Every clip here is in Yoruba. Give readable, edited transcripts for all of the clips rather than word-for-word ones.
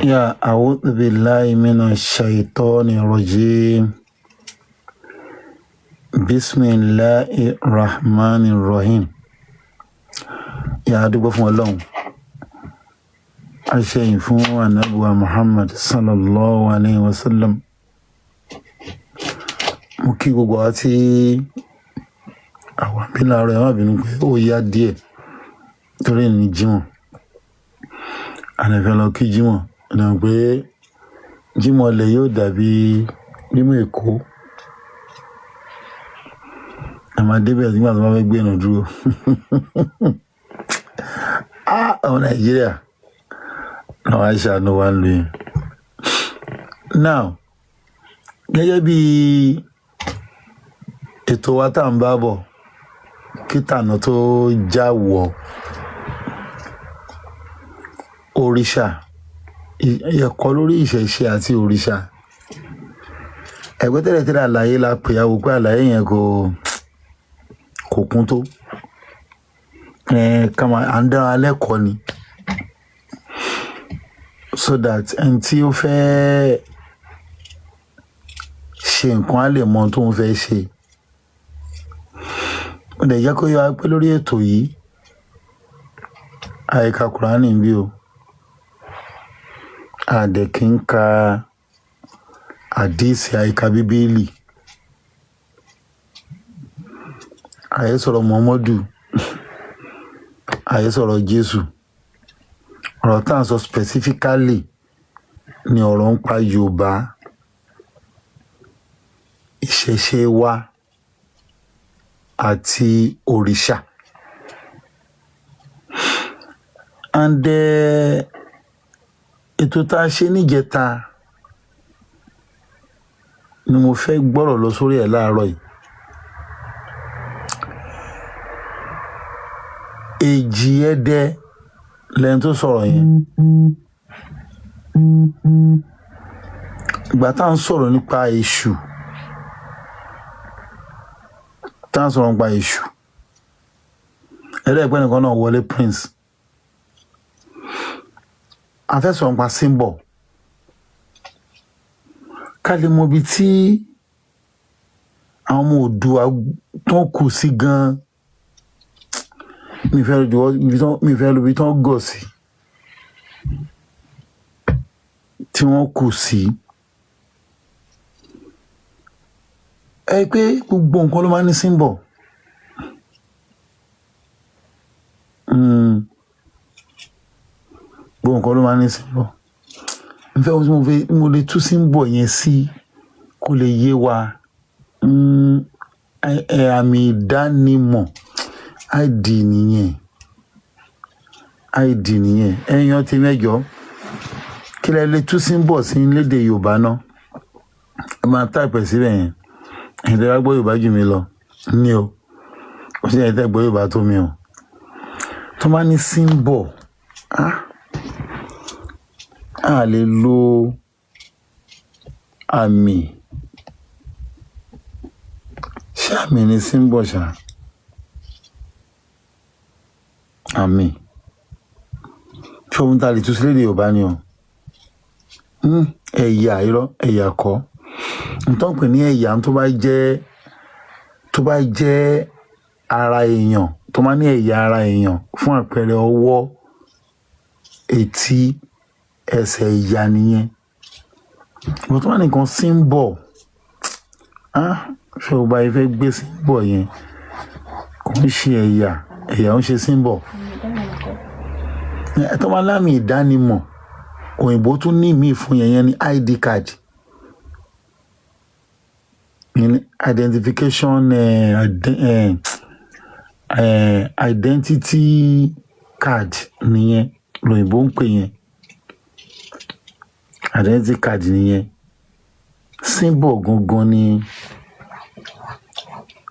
يا أعوذ بالله من الشيطان الرجيم بسم الله الرحمن الرحيم. يا أدوبة fún Ọlọ́run, aṣẹ́yìn fún anabuwa Muhammad sallallahu alayhi wa sallam. Mo kí gbogbo wa tí àwọn àbí láàárọ̀. Ẹ má bínú pé ó yá díẹ̀ torí ní Jímọ̀ àlẹ́fẹ́ lọ kí Jímọ̀ náà, pé Jímọ̀ lẹ̀ yóò dàbí Jímọ̀ Èkó. A máa débẹ̀ nígbà tó bá fẹ́ gbé ẹ̀nà dúró. Ah, àwọn Nàìjíríà làwọn aṣàánú wa ń lu yẹn. Now, gẹ́gẹ́ bí ètò wa tá à ń bá bọ̀ kí tànà tó já wọ̀, òrìṣà, ẹ̀kọ́ lórí ìṣẹ̀ṣe àti òrìṣà ẹ̀gbẹ́ tẹ́lẹ̀tẹ́lẹ̀, àlàyé la pè á, wò pé àlàyé yẹn kò kún tó ẹ̀ kàmá à ń dára lẹ́kọ̀ọ́ ni, so that ẹni tí ó fẹ́ ṣe nǹkan á lè mọ ohun tó ń fẹ́ ṣe. Ó dẹ̀ jẹ́ kó yé wa pé lórí ètò yìí, àìka Kùránì bí o, a dẹ̀ kí ń ka àdíìsì, àìka Bíbélì, àyè sọ̀rọ̀ Muhammadu, àyè sọ̀rọ̀ Jésù. Ọ̀rọ̀ tá à ń sọ specifically ni ọ̀rọ̀ ń pa Yorùbá, ìṣẹ̀ṣe wa àti òrìṣà. And ètò tá a ṣe níjẹta ni mo fẹ́ gbọ́rọ̀ lọ sórí ẹ̀ láàárọ̀ yìí. Èjì Ẹdẹ lẹni tó sọ̀rọ̀ yẹn. Ìgbà tá à ń sọ̀rọ̀ nípa èṣù, tá à ń sọ̀rọ̀ nípa èṣù, ẹlẹ́gbẹ́ nìkan náà wọlé, Prince. A fẹ́ sọ̀rọ̀ nípa symbol, ká lè mọ ibi tí àwọn ọmọ Oòduà tó kù sí gan-an. Mi fẹ́ lọ ibi tán gọ̀ sí, tí wọ́n kù sí. Ẹ pé gbogbo nǹkan ló máa ń ní symbol. Gbogbo nǹkan ló máa ń ní symbol. N fẹ́ ohun tí mo fẹ́, mo lè tú symbol yẹn sí kó lè yé wa. Àmì ìdánimọ̀, ID nìyẹn. ID nìyẹn. Ẹ̀yin ti mẹ́jọ. Kí lẹ lè tú symbol sí lédè Yorùbá náà? Ẹ máa type ẹ̀ síbẹ̀ yẹn. Ẹ̀yin tí wàá gbọ́ Yorùbá jù mí lọ ní o. Kò sí ẹ̀yin tẹ́ gbọ́ Yorùbá tó mi o. Tó bá ní symbol, ah, a lè lo àmì. Ṣé àmì ni symbol ṣá? Àmì. Ṣé ohun tá a lè tú sí lédè Yorùbá ni o? Ẹ̀yà, irọ́, ẹ̀yà kọ́. N tó ń pè ní ẹ̀yà, tó bá jẹ́ ara èèyàn, tó máa ní ẹ̀yà ara èèyàn, fún àpẹẹrẹ ọwọ́, etí, ẹsẹ̀, ẹ̀yà nìyẹn. But tó bá ní nǹkan symbol, ah, ṣé o bá yẹ fẹ́ gbé symbol yẹn? Kò ń ṣe ẹ̀yà, ẹ̀yà ń ṣe symbol. Ẹ tó máa lámì ìdánimọ̀, òyìnbó tún ní ìmíì fún yẹn, yẹn ní ID card. Ìyẹn ní identification, identity card nìyẹn lòyìnbó ń pè yẹn. Identity card nìyẹn. Symbol gangan ni,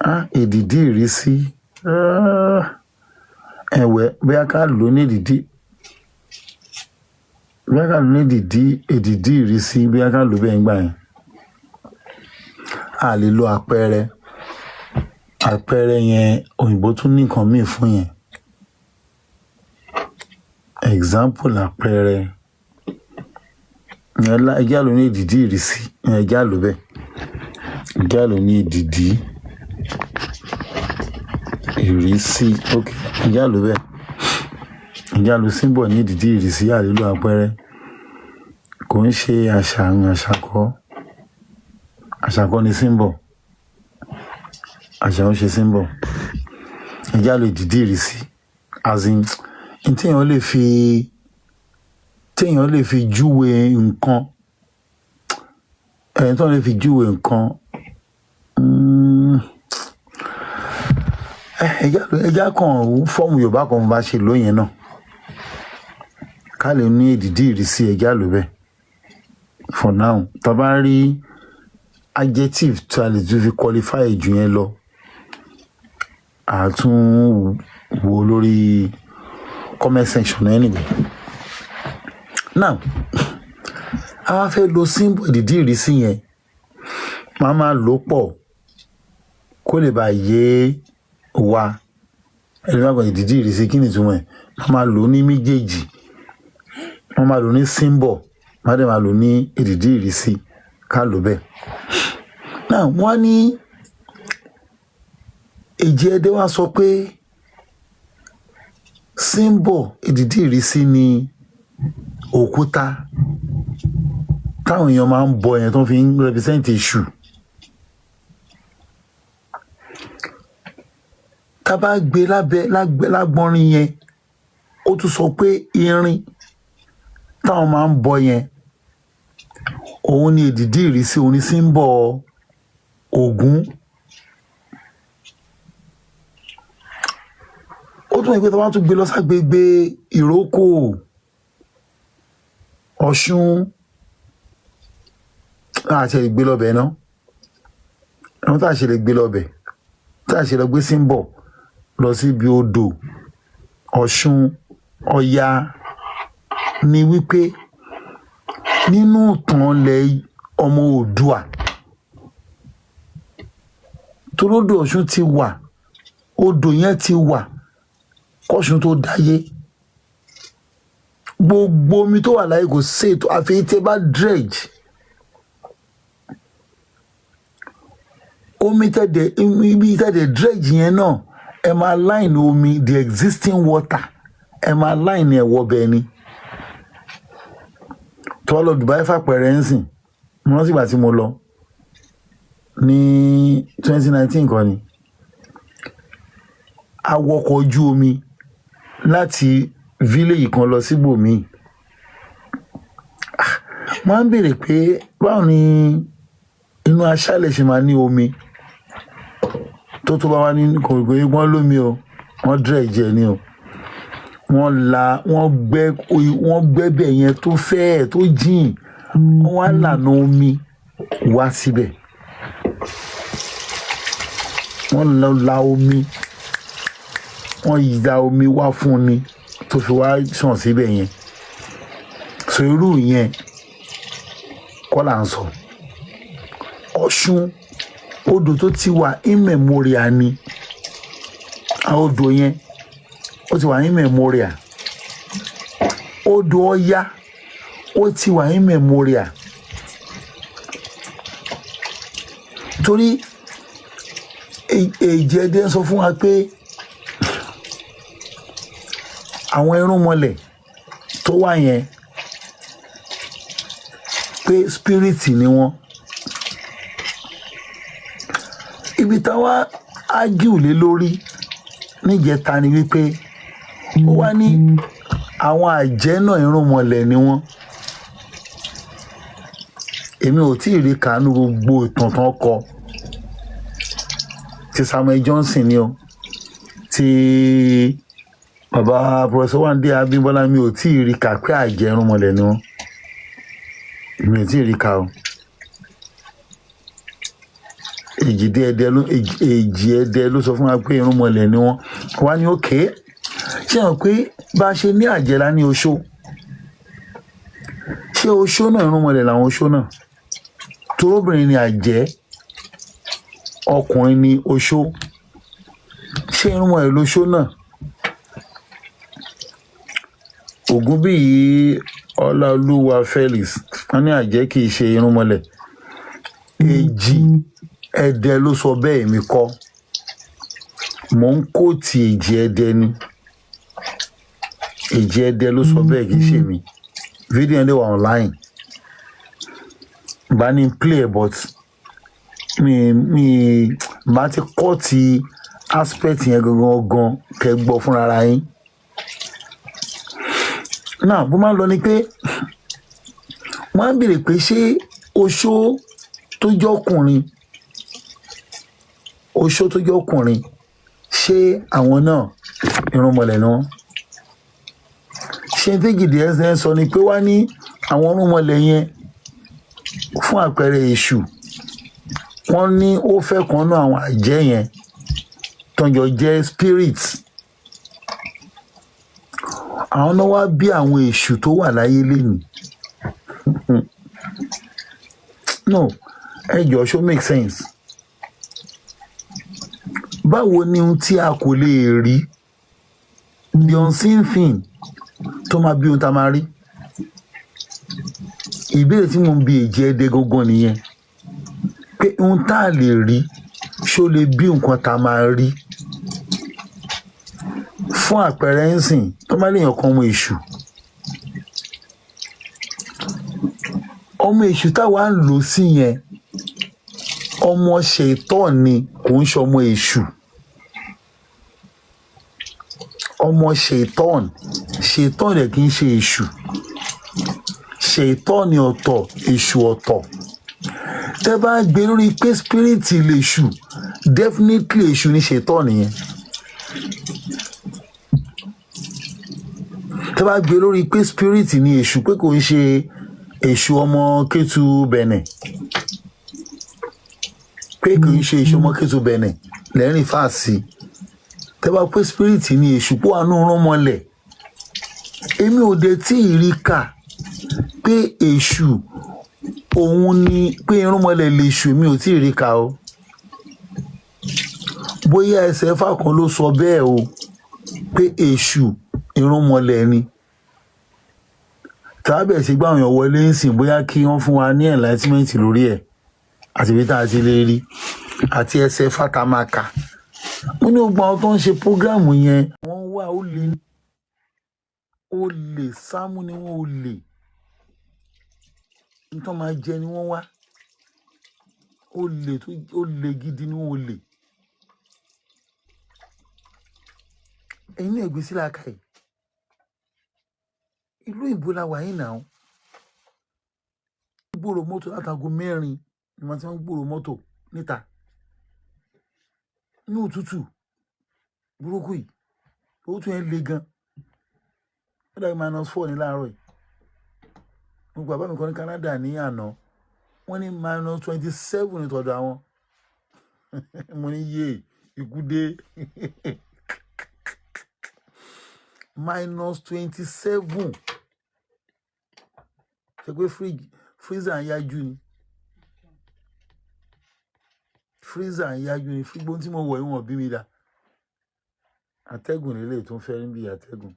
ah, èdìdí ìrísí. Ah, ẹ̀wẹ̀, bóyá ká lò ó ní èdìdí, bóyá ká lò ó ní èdìdí, èdìdí ìrísí, bóyá ká lò ó bẹ́ẹ̀ ńgbà yẹn. A lè lo àpẹẹrẹ. Àpẹẹrẹ yẹn, òyìnbó tún ní nǹkan míì fún yẹn. Example, àpẹẹrẹ. Ẹ jẹ́ á lò ní èdìdí ìrísí. Ẹ jẹ́ á lò bẹ́ẹ̀. Ẹ jẹ́ á lò ní èdìdí ìrísí. Ok, ẹ jẹ́ á lò bẹ́ẹ̀. Ẹ jẹ́ á lò symbol ní èdìdí ìrísí. A lè lo àpẹẹrẹ. Kò ń ṣe àṣà, àṣà kọ́. Àṣà kọ́ ni symbol. Àṣà ń ṣe symbol. Ẹ jẹ́ á lò èdìdí ìrísí. As in, n téèyàn lè fi júwe nǹkan, ẹni tó lè fi júwe nǹkan. Ẹ jẹ́ á kàn form Yorùbá kan bá ṣe lò yẹn náà. Ká lè ní èdìdí ìrísí, ẹ jẹ́ á lò bẹ́ẹ̀. For now, tá a bá rí adjective tí a lè tún fi qualify jù yẹn lọ, à tún wò lórí comment section anyway. Now, a wá fẹ́ lo symbol èdìdí ìrísí yẹn. Màá máa lò pọ̀ kó lè bá yé wa. Ẹni bá gbọ́ èdìdí ìrísí, kí ni ìtumọ̀ ẹ̀? Màá máa lò ní méjèèjì. Wọ́n máa lò ní symbol, màá dẹ̀ máa lò ní èdìdí ìrísí, ká lò bẹ́ẹ̀. Now, wọ́n ní Èjì Ẹdẹ wá sọ pé symbol èdìdí ìrísí ni òkúta táwọn èèyàn máa ń bọ yẹn tó fi ń represent èṣù. Tá a bá gbé lábẹ́ lágbọ́nrin yẹn, ó tún sọ pé irin táwọn máa ń bọ yẹn, òun ni èdìdí ìrísí, òun ni symbol Ògún. Ó tún mọ̀ pé tí wọ́n tún gbé lọ ságbègbè Ìrókò, Ọ̀ṣun, àti ẹ̀ gbé lọ́bẹ̀ náà. Àwọn tá a ṣe lè gbé lọ́bẹ̀, tá a ṣe lọ gbé symbol lọ síbi odò Ọ̀ṣun, Ọya, ni wípé nínú ìtàn ilẹ̀ ọmọ Oòduà, torí odò Ọ̀ṣun ti wà, odò yẹn ti wà kọ́ṣun tó dáyé. Gbogbo omi tó wà láyé, kò sí ètò àfi tí ẹ bá dredge omi tẹ̀dẹ̀. Ibi tẹ̀dẹ̀ dredge yẹn náà, ẹ máa line omi, the existing water, ẹ máa line ẹ̀ wọbẹ̀ ni. Tó wá lọ Dubai fàpẹẹrẹ ń sìn, mo rántí ìgbà tí mo lọ ní 2019 kan ni, a wọkọ̀ ojú omi láti village kan lọ síbòmíì. Wọ́n á ń béèrè pé báwo ni inú aṣálẹ̀ ṣe máa ní omi tó bá wá ní kò pé wọ́n lómi o, wọ́n dredge ẹ̀ ni o. Wọ́n la, wọ́n gbẹ́ bẹ̀ yẹn tó fẹ́ tó jìn, wọ́n wá lànà omi wá síbẹ̀. Wọ́n lọ la omi, wọ́n ya omi wá fún ni tó fi wá sàn síbẹ̀ yẹn. So irú yẹn kọ́ là ń sọ. Ọ̀ṣun, odò tó ti wà immemorial ni àwọn odò yẹn, ó ti wà immemorial. Odò Ọya, ó ti wà immemorial, torí Èjì Ẹdẹ ń sọ fún wa pé àwọn irúnmọlẹ̀ tó wà yẹn, pé spirit ni wọ́n. Ibi táwa argue lé lórí níjẹta ni wípé ó wá ní àwọn àjẹ́ náà, irúnmọlẹ̀ ni wọ́n. Èmi ò tí ì rí kàánú gbogbo ìtàn tán kọ, ti Samuel Johnson ni o, ti bàbá Professor Wande Abímbọ́lá, mi ò tí ì rí kà pé àjẹ́ irúnmọlẹ̀ ni wọ́n. Mi ò tí ì rí kà o. Èjì Ẹdẹ ló sọ fún wa pé irúnmọlẹ̀ ni wọ́n. Wá ní òkè, ṣé hàn pé bá a ṣe ní àjẹ́ la ní oṣó. Ṣé oṣó náà, irúnmọlẹ̀ làwọn oṣó náà? Torobìnrin ni àjẹ́, ọkùnrin ni oṣó. Ṣé irúnmọlẹ̀ lóṣó náà? Ògúnbíyì Ọláolúwa Felix, wọ́n ní àjẹ́ kì í ṣe irúnmọlẹ̀. Èjì Ẹdẹ ló sọ bẹ́ẹ̀, mi kọ́. Mò ń kó ti Èjì Ẹdẹ ni. Èjì Ẹdẹ ló sọ bẹ́ẹ̀, kì í ṣe mi. Fídíò yẹn lè wà online, bá ní play ẹ̀, but mi bá ti kọ́ ti aspect yẹn gangan gan kẹ́ gbọ́ fúnra yín náà. Bó máa ń lọ ni pé wọ́n á béèrè pé ṣé oṣó tó jọ́kùnrin, oṣó tó jọ́kùnrin, ṣé àwọn náà irúnmọlẹ̀ ni wọ́n? Ṣé tẹ́gìdì ẹsẹ̀ ń sọ ni pé wá ní àwọn irúnmọlẹ̀ yẹn, fún àpẹẹrẹ èṣù, wọ́n ní ó fẹ́ kan náà àwọn àjẹ́ yẹn tọ́jọ́ jẹ́ spirit, àwọn náà wá bí àwọn èṣù tó wà láyé lénìí. No, ẹ jọ̀ọ́, ṣó make sense? Báwo ni ohun tí a kò lè rí, the unseen thing, tó máa bí ohun tá a máa rí? Ìbéèrè tí mo ń bi Èjì Ẹdẹ gangan nìyẹn, pé ohun tá a lè rí, ṣó lè bí nǹkan tá a máa rí? Fún àpẹẹrẹ ń sìn, tó má léèyàn kan ọmọ èṣù, ọmọ èṣù táwa ń lò sí yẹn, ọmọ ṣètọ́ ni, kò ń ṣọmọ èṣù. Ọmọ ṣètọ́n, ṣètọ́n rẹ̀ kì í ṣe èṣù. Ṣètọ́n ni ọ̀tọ̀, èṣù ọ̀tọ̀. Tẹ́ bá gbé lórí pé spirit lè ṣù, definitely èṣù ni ṣètọ́n nìyẹn. Tẹ́ bá gbé lórí pé spirit ni èṣù, pé kò ń ṣe èṣù ọmọ Kétu Bẹ̀nẹ̀, pé kò ń ṣe èṣù ọmọ Kétu Bẹ̀nẹ̀ lẹ́rìn fàásì, tẹ́ bá pé spirit ni èṣù pọ̀ àánú rán mọ́lẹ̀, èmi ò dé tí ì rí kà pé èṣù òun ni pé irúnmọlẹ̀ lè ṣù, mi ò tí ì rí kà o. Bóyá ẹsẹ̀ fà kan ló sọ bẹ́ẹ̀ o, pé èṣù irúnmọlẹ̀ ni. Tàbí sí gbà wọ́n wọlé ń sìn, bóyá kí wọ́n fún wa ní enlightenment lórí ẹ̀ àti ibi tá a ti lè rí àti ẹsẹ̀ fàtàmàkà. Mo ní gbogbo àwọn tó ń ṣe program yẹn, wọ́n wà ó lè ó lè sámú ni wọ́n, ó lè nítorí máa jẹ ni wọ́n wá, ó lè tó ó lè gidi ni wọ́n, ó lè. Ẹ̀yin náà gbé sílẹ̀ aka yìí, ìlú òyìnbó la wà yìí náà. Gbòòrò mọ́tò látago 4 ni wọ́n ti ń gbòòrò mọ́tò níta ní òtútù burúkú yìí. Òtútù yẹn le gan, ó dàbí -4 ní láàárọ̀ yìí. Mo gbà bá mi kan ní Canada ní àná, wọ́n ní -27 ní tọ̀dọ̀ àwọn. Mo ní yé, ikú dé. -27, ṣe pé freezer ń yájú ni, freezer ń yájú ni. Fígbón tí mo wọ̀ ìwọ̀n bí mi dà, atẹ́gùn nílé tó ń fẹ́ níbi atẹ́gùn.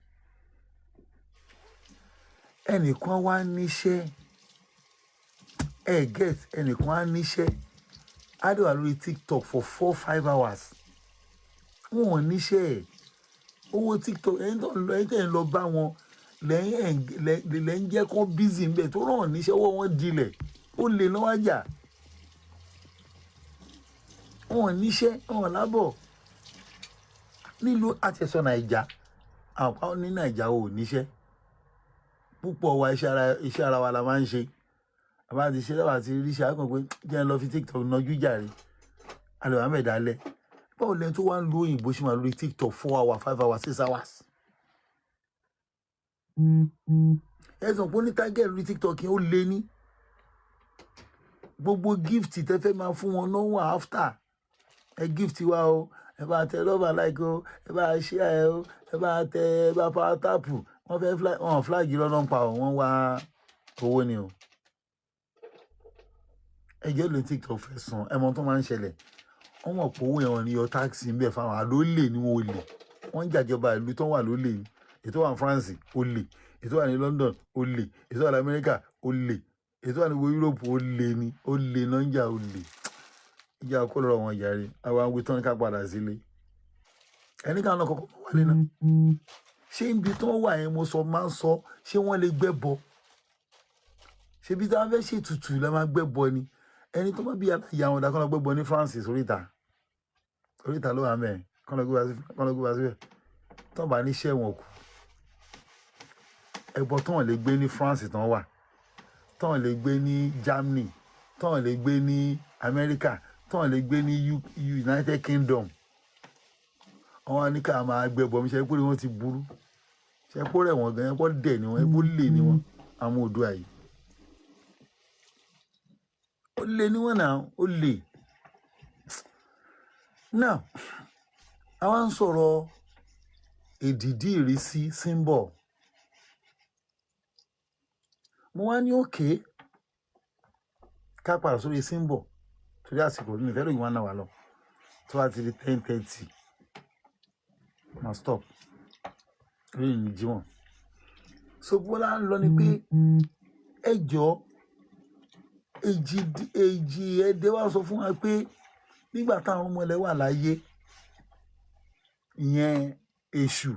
Ẹnìkan wá níṣẹ́ ẹ get, ẹnìkan á níṣẹ́, á dẹ̀ wà lórí TikTok for 4-5 hours. Wọn ò níṣẹ́ ẹ̀, owó TikTok ẹ̀yin tó ń lọ, ẹ̀yin tẹ̀ ń lọ bá wọn lẹ́yìn lẹ́yìn jẹ́ kó busy ń bẹ̀ tó ràn níṣẹ́, owó wọn dilẹ̀, ó lè náwó àjà. Wọn ò níṣẹ́, wọn ò lábọ̀ nílùú àtẹ̀sọ Nàìjà. Àwọn ní Nàìjà ò níṣẹ́ púpọ̀ wa, iṣẹ́ ara wa la máa ń ṣe. Àbá ti ṣe dábàá ti ríṣẹ́ àkàn pé jẹ́ ń lọ fi TikTok nájú jàre, alẹ́ wàá mẹ̀dálẹ̀. Báwo lẹni tó wá ń lo òyìnbó ṣe máa lórí TikTok 4 hours, 5 hours, 6 hours? Ẹ sọ pé ó ní target lórí TikTok yẹn, ó lé ní gbogbo gift tẹ fẹ́ máa fún wọn náà wà after ẹ gift wa o, ẹ bá tẹ love and like o, ẹ bá share o, ẹ bá tẹ, ẹ bá power tap. Wọ́n fẹ́ flag, wọ́n flag lọ́nà pa ọ́, wọ́n wá owó ni o. Ẹjọ́ ló TikTok fẹ́ san. Ẹ mọ tó máa ń ṣẹlẹ̀, wọ́n mọ̀ pé owó yẹn, wọ́n ní yọ tax ń bẹ̀ fáwọn àló lè ní wọn ò lè, wọ́n ń jàjọba ìlú tó wà lólè ní. Ètò wà ní France, olè. Ètò wà ní London, olè. Ètò wà ní Amẹ́ríkà, olè. Ètò wà ní gbogbo Europe, olè ni. Olè náà ń jà, olè ìjà kó lọ́rọ̀ wọn jàre. Àwa ń wí tán ní ká padà sílé. Ẹni ká náà kọ́kọ́ wálé náà, ṣé ibi tó wà yẹn, mo sọ máa ń sọ, ṣé wọ́n lè gbẹ́bọ? Ṣé ibi tí wọ́n fẹ́ ṣètùtù la máa gbẹ́bọ ni? Ẹni tó bá bí ìyá wọn dá, kọ́ lọ gbẹ́bọ ní France oríta oríta ló wà mẹ́ẹ̀, kọ́ lọ gbé wá síbẹ̀. Tó bá níṣẹ́ wọn kù, ẹbọ tó lè gbé ní France tán wà, tó lè gbé ní Germany, tó lè gbé ní America, tó lè gbé ní United Kingdom, wọn wá ní ká máa gbẹ́bọ mi. Ṣe pé wọ́n ti burú? Ṣe pé rẹ̀ wọ́n gan? Ẹ̀pọ̀ dẹ̀ ni wọ́n, ẹ̀pọ̀ lè ní wọ́n. Àwọn Oòduà yìí, ó lè ní wọ́n náà, ó lè náà. Àwa ń sọ̀rọ̀ èdìdí ìrísí, symbol. Mo wá ní òkè ká padà sórí symbol torí àsìkò mi ìfẹ́ lóyún 1 hour lọ. Tó bá ti di 10:30, ma stop lórí ní jíwọ̀n. So bọ́lá ń lọ ni pé ẹ jọ, èjì ẹdẹ wá sọ fún wa pé nígbà táwọn ọmọ ilẹ̀ wà láyé, ìyẹn Èṣù,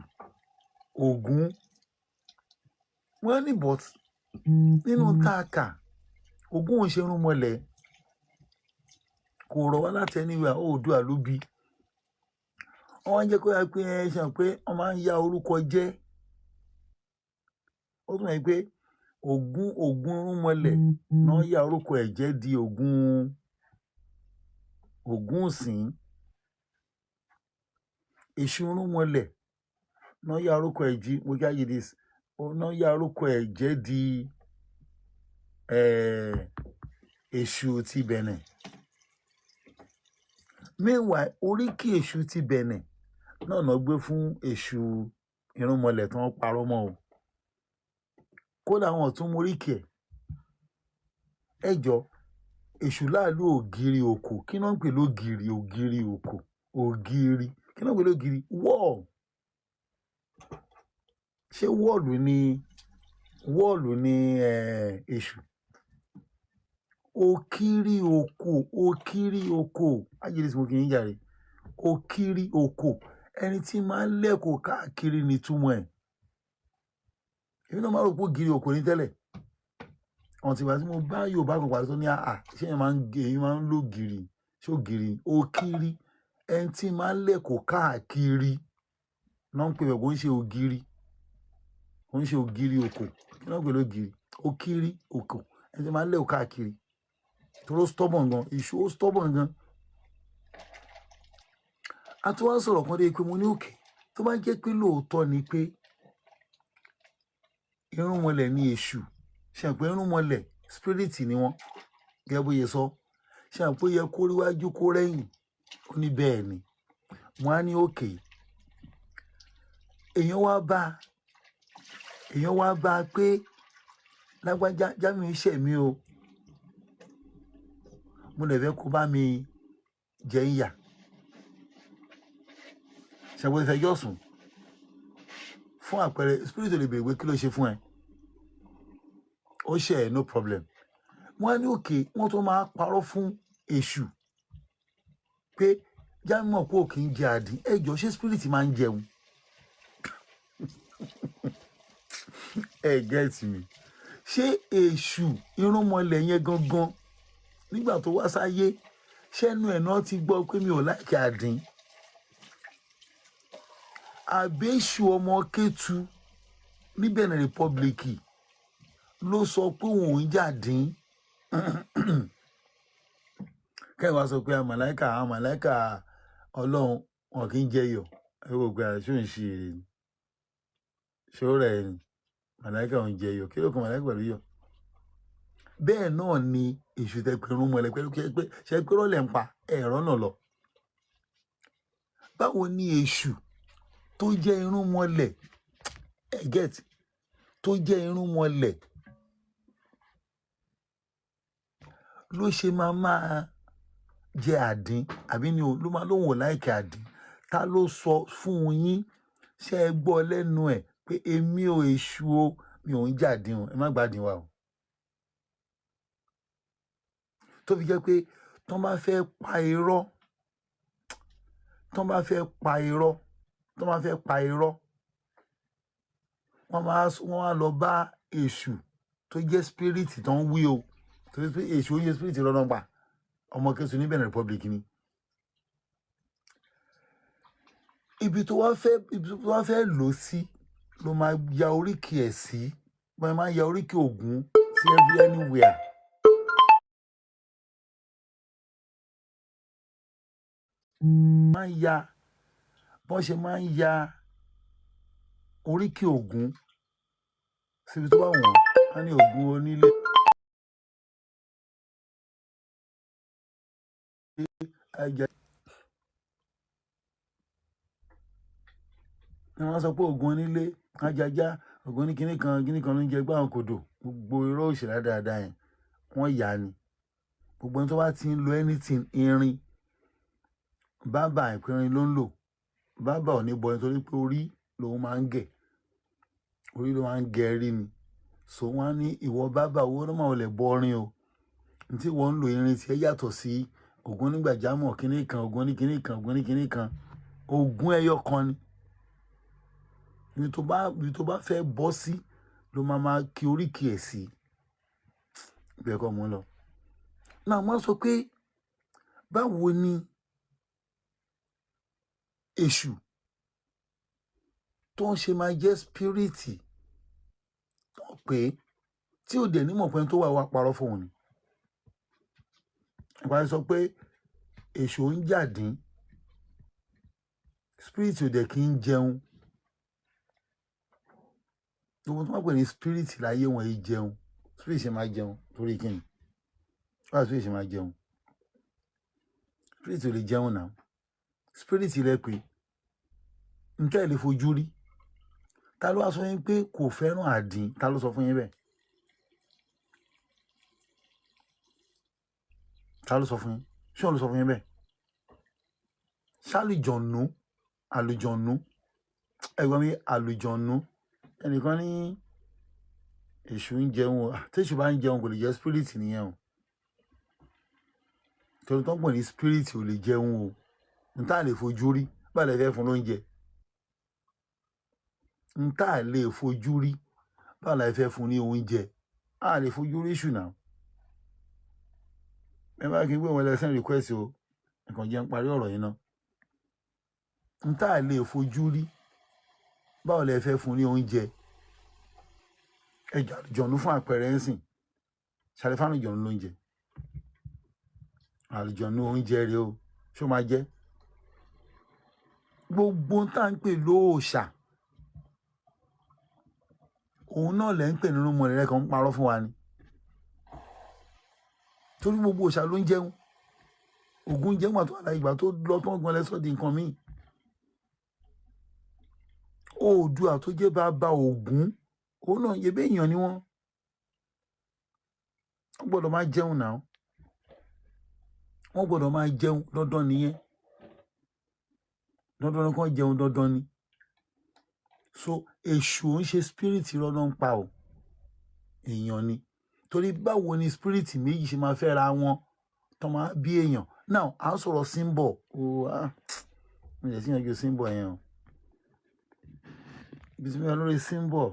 Ògún, wọ́n ní, but nínú táàkà, Ògún ò ṣe irúnmọlẹ̀, kò rọ̀ wá láti anywhere, Oòduà ló bí. Wọ́n wá ń jẹ́ kó yá pé ẹ ṣe pé wọ́n máa ń ya orúkọ jẹ́. Ó tún yẹ pé Ògún irúnmọlẹ̀ náà ya orúkọ ẹ̀ jẹ́ di Ògún ìsìn. Èṣù irúnmọlẹ̀ náà ya orúkọ ẹ̀ jí mo kí ayé this náà ya orúkọ ẹ̀ jẹ́ di Èṣù ti Bẹ̀nẹ̀. Meanwhile, oríkì Èṣù ti Bẹ̀nẹ̀ náà náà gbé fún Èṣù irúnmọlẹ̀ tí wọ́n parọ́ mọ́ o. Kódà wọn ò tún mú oríkì ẹ̀. Ẹ jọ, Èṣù láàlú ògiri òkò, kí náà ń pè lógiri? Ògiri òkò, ògiri, kí náà ń pè lógiri? Wall. Ṣé wall ni? Wall ni Èṣù òkiri òkò, òkiri òkò ayélujára mo kì í jàre. Òkiri òkò, ẹni tí máa ń lẹ́kọ̀ọ́ káàkiri ní túmọ̀ ẹ̀. Èmi náà máa rò pé ògiri òkò ní tẹ́lẹ̀. Ọ̀n tìgbà tí mo bá Yorùbá kan pàdé tó ní àà, ṣé èèyàn máa ń gé, èyí máa ń lògiri, ṣé ògiri òkiri, ẹni tí máa ń lẹ́kọ̀ọ́ káàkiri náà ń pè bẹ́ẹ̀. Kò ń ṣe ògiri, kò ń ṣe ògiri òkò. Kí náà ń pè lógiri? Òkiri òkò, ẹni tí máa ń lẹ́kọ̀ọ́ káàkiri, torí ó stubborn gan. Èṣù ó stubborn gan. A tún wá sọ̀rọ̀ kan dé pé mo ní òkè, tó bá jẹ́ pé lóòótọ́ ni pé irúnmọlẹ̀ ní Èṣù, ṣe àpé irúnmọlẹ̀ spirit ni wọ́n, gẹ́gẹ́ bó ṣe sọ, ṣe àpé ó yẹ kó ríwájú kó rẹ́yìn? Ó ní bẹ́ẹ̀ ni. Wọ́n á ní òkè, èèyàn wá bá pé lágbájá, Jamiu ṣẹ̀ mí o, mo lè fẹ́ kó bá mi jẹ ń yà. Ṣàpè ìfẹjọ́ sùn fún àpẹẹrẹ, spirit lè béèrè pé kí ló ṣe fún ẹ? Ó ṣe ẹ, no problem. Wọ́n á ní òkè, wọ́n tó máa parọ́ fún Èṣù pé Jamiu mọ̀ pé ò kì í jẹ àdín. Ẹ jọ, ṣé spirit máa ń jẹun? Ẹ get mi? Ṣé Èṣù irúnmọlẹ̀ yẹn gangan, nígbà tó wá sáyé, ṣẹ́nu ẹ̀ náà ti gbọ́ pé mi ò like àdín? Àbẹ́ṣù ọmọ Kétu ní Benin Republic ló sọ pé òun ò ń jàdín? Kẹ́hìn wá sọ pé àwọn màláìkà Ọlọ́run, wọn kì í jẹyọ̀. Ẹ wò pé àṣọ ń ṣe èrè ni, ṣó rẹ̀ ni? Màláìkà ò ń jẹyọ̀, kí ló kan màláìkà pẹ̀lú yọ̀? Bẹ́ẹ̀ náà ni Èṣù tẹ pẹ̀rún mọ́lẹ̀ pẹ̀lú pé ṣe pé rọ́lẹ̀ ń pa ẹ̀rọ náà lọ. Báwo ni Èṣù tó jẹ́ irúnmọlẹ̀, ẹ get, tó jẹ́ irúnmọlẹ̀ ló ṣe máa máa jẹ àdín? Àbí ni o ló máa lóun ò like àdín? Ta ló sọ fún yín? Ṣé ẹ gbọ́ lẹ́nu ẹ̀ pé Pé èmi ò, èṣù o, mi ò ń jàdín o, ẹ má gbádùn wa o. Tó fi jẹ́ pé tán bá fẹ́ pa irọ́, tán bá fẹ́ pa irọ́, tán bá fẹ́ pa irọ́, wọ́n á lọ bá èṣù tó jẹ́ spirit tó ń wí o, torí pé èṣù ó ń jẹ́ spirit lọ́nà pa ọmọ kẹsùn ní Benin Republic ni. Ibi tó wá fẹ́ lò sí ló máa ya oríkì ẹ̀ sí. Wọ́n máa ya oríkì Ògún sí anywhere. Máa ń ya bọ́n ṣe máa ń ya oríkì Ògún síbi tó bá wọ̀n á ní Ògún onílé ẹ̀jẹ̀ ni. Wọ́n sọ pé Ògún onílé ajaja, Ògún ní kinní kan kinní kan ló ń jẹ gbá àwọn kòdò. Gbogbo irọ́ òṣèlú dáadáa yẹn, wọ́n yà á ni. Gbogbo ẹni tó bá ti ń lo anything irin, bábà ìpínrin ló ń lò, bábà ò ní bọ, nítorí pé orí lòun máa ń gẹ̀, orí ló máa ń gẹ rí ni. So wọ́n á ní ìwọ bábà owó ló máa lè bọ orin o, ní tí wọ́n ń lo irin tiẹ̀ yàtọ̀ sí Ògún onígbàjámọ̀ kinní kan, Ògún ní kinní kan, Ògún ní kinní kan. Ògún ẹyọ kan ni. Ibi tó bá fẹ́ bọ́ sí ló máa máa kí oríkì ẹ̀ sí. Bẹ́ẹ̀ kọ́ mo ń lọ náà. Wọ́n sọ pé báwo ni èṣù tó ń ṣe máa jẹ́ spirit tó ń pè é, tí ò dẹ̀ nímọ̀ pé tó wà wá parọ́ fóun ni. Ìparí sọ pé èṣù ń jàdín, spirit ò dẹ̀ kí ń jẹun. Gbogbo tó máa pè ní spirit láyé wọn yìí jẹun. Spirit ṣe máa jẹun torí kíni? Báwo spirit ṣe máa jẹun? Spirit ò lè jẹun náà. Spirit lẹ pé n tẹ́ lè fojú rí. Ta ló wá sọ yín pé kò fẹ́ràn àdín? Ta ló sọ fún yín bẹ́ẹ̀? Ta ló sọ fún yín? Ṣé òun ló sọ fún yín bẹ́ẹ̀? Ṣàlùjọ̀nù, àlùjọ̀nù, ẹ̀gbọ́n mi, àlùjọ̀nù. Ẹnìkan ní èṣù ń jẹun o. Téṣù bá ń jẹun, kò lè jẹ́ spirit nìyẹn o, torí tó ń pè ní spirit ò lè jẹun o. N tá lè fojú rí, bá lè fẹ́ fún lóúnjẹ? N tá lè fojú rí, bá lè fẹ́ fún ní oúnjẹ? A lè fojú rí ṣùnà. Ẹ bá kí n gbé wọn lẹ send request o. Nǹkan jẹ́ ń parí ọ̀rọ̀ yìí náà. N tá lè fojú rí, báwo lẹ fẹ́ fún ní oúnjẹ? Ẹjà àlùjọ̀nù fún àpẹẹrẹ ń sìn, ṣàlẹ́fàánù jọ̀nù lóúnjẹ. Àlùjọ̀nù oúnjẹ rẹ o, ṣó máa jẹ́? Gbogbo tá à ń pè lóòṣà, òun náà lẹ́ ń pè nínú mọ̀lẹ́ rẹ kàn ń parọ́ fún wa ni, torí gbogbo òòṣà ló ń jẹun. Ògún jẹun àti wàhálà ìgbà tó lọ tán gan lẹ́sọ̀ di nǹkan míì. Oòduà tó jẹ́ bàbá Ògún, òun náà yẹ bẹ́ẹ̀, èèyàn ni wọ́n gbọ́dọ̀ máa jẹun náà. Wọ́n gbọ́dọ̀ máa jẹun, dandan nìyẹn. Dandan ni kán jẹun, dandan ni. So èṣù ò ń ṣe spirit, irọ́ náà ń pa o, èèyàn ni. Torí báwo ni spirit méjì ṣe máa fẹ́ ra wọn tó máa bí èèyàn? Now, à ń sọ̀rọ̀ symbol o. Ah, mi lè sí yanjú symbol yẹn o. Ibi tí mo fẹ́ lórí symbol,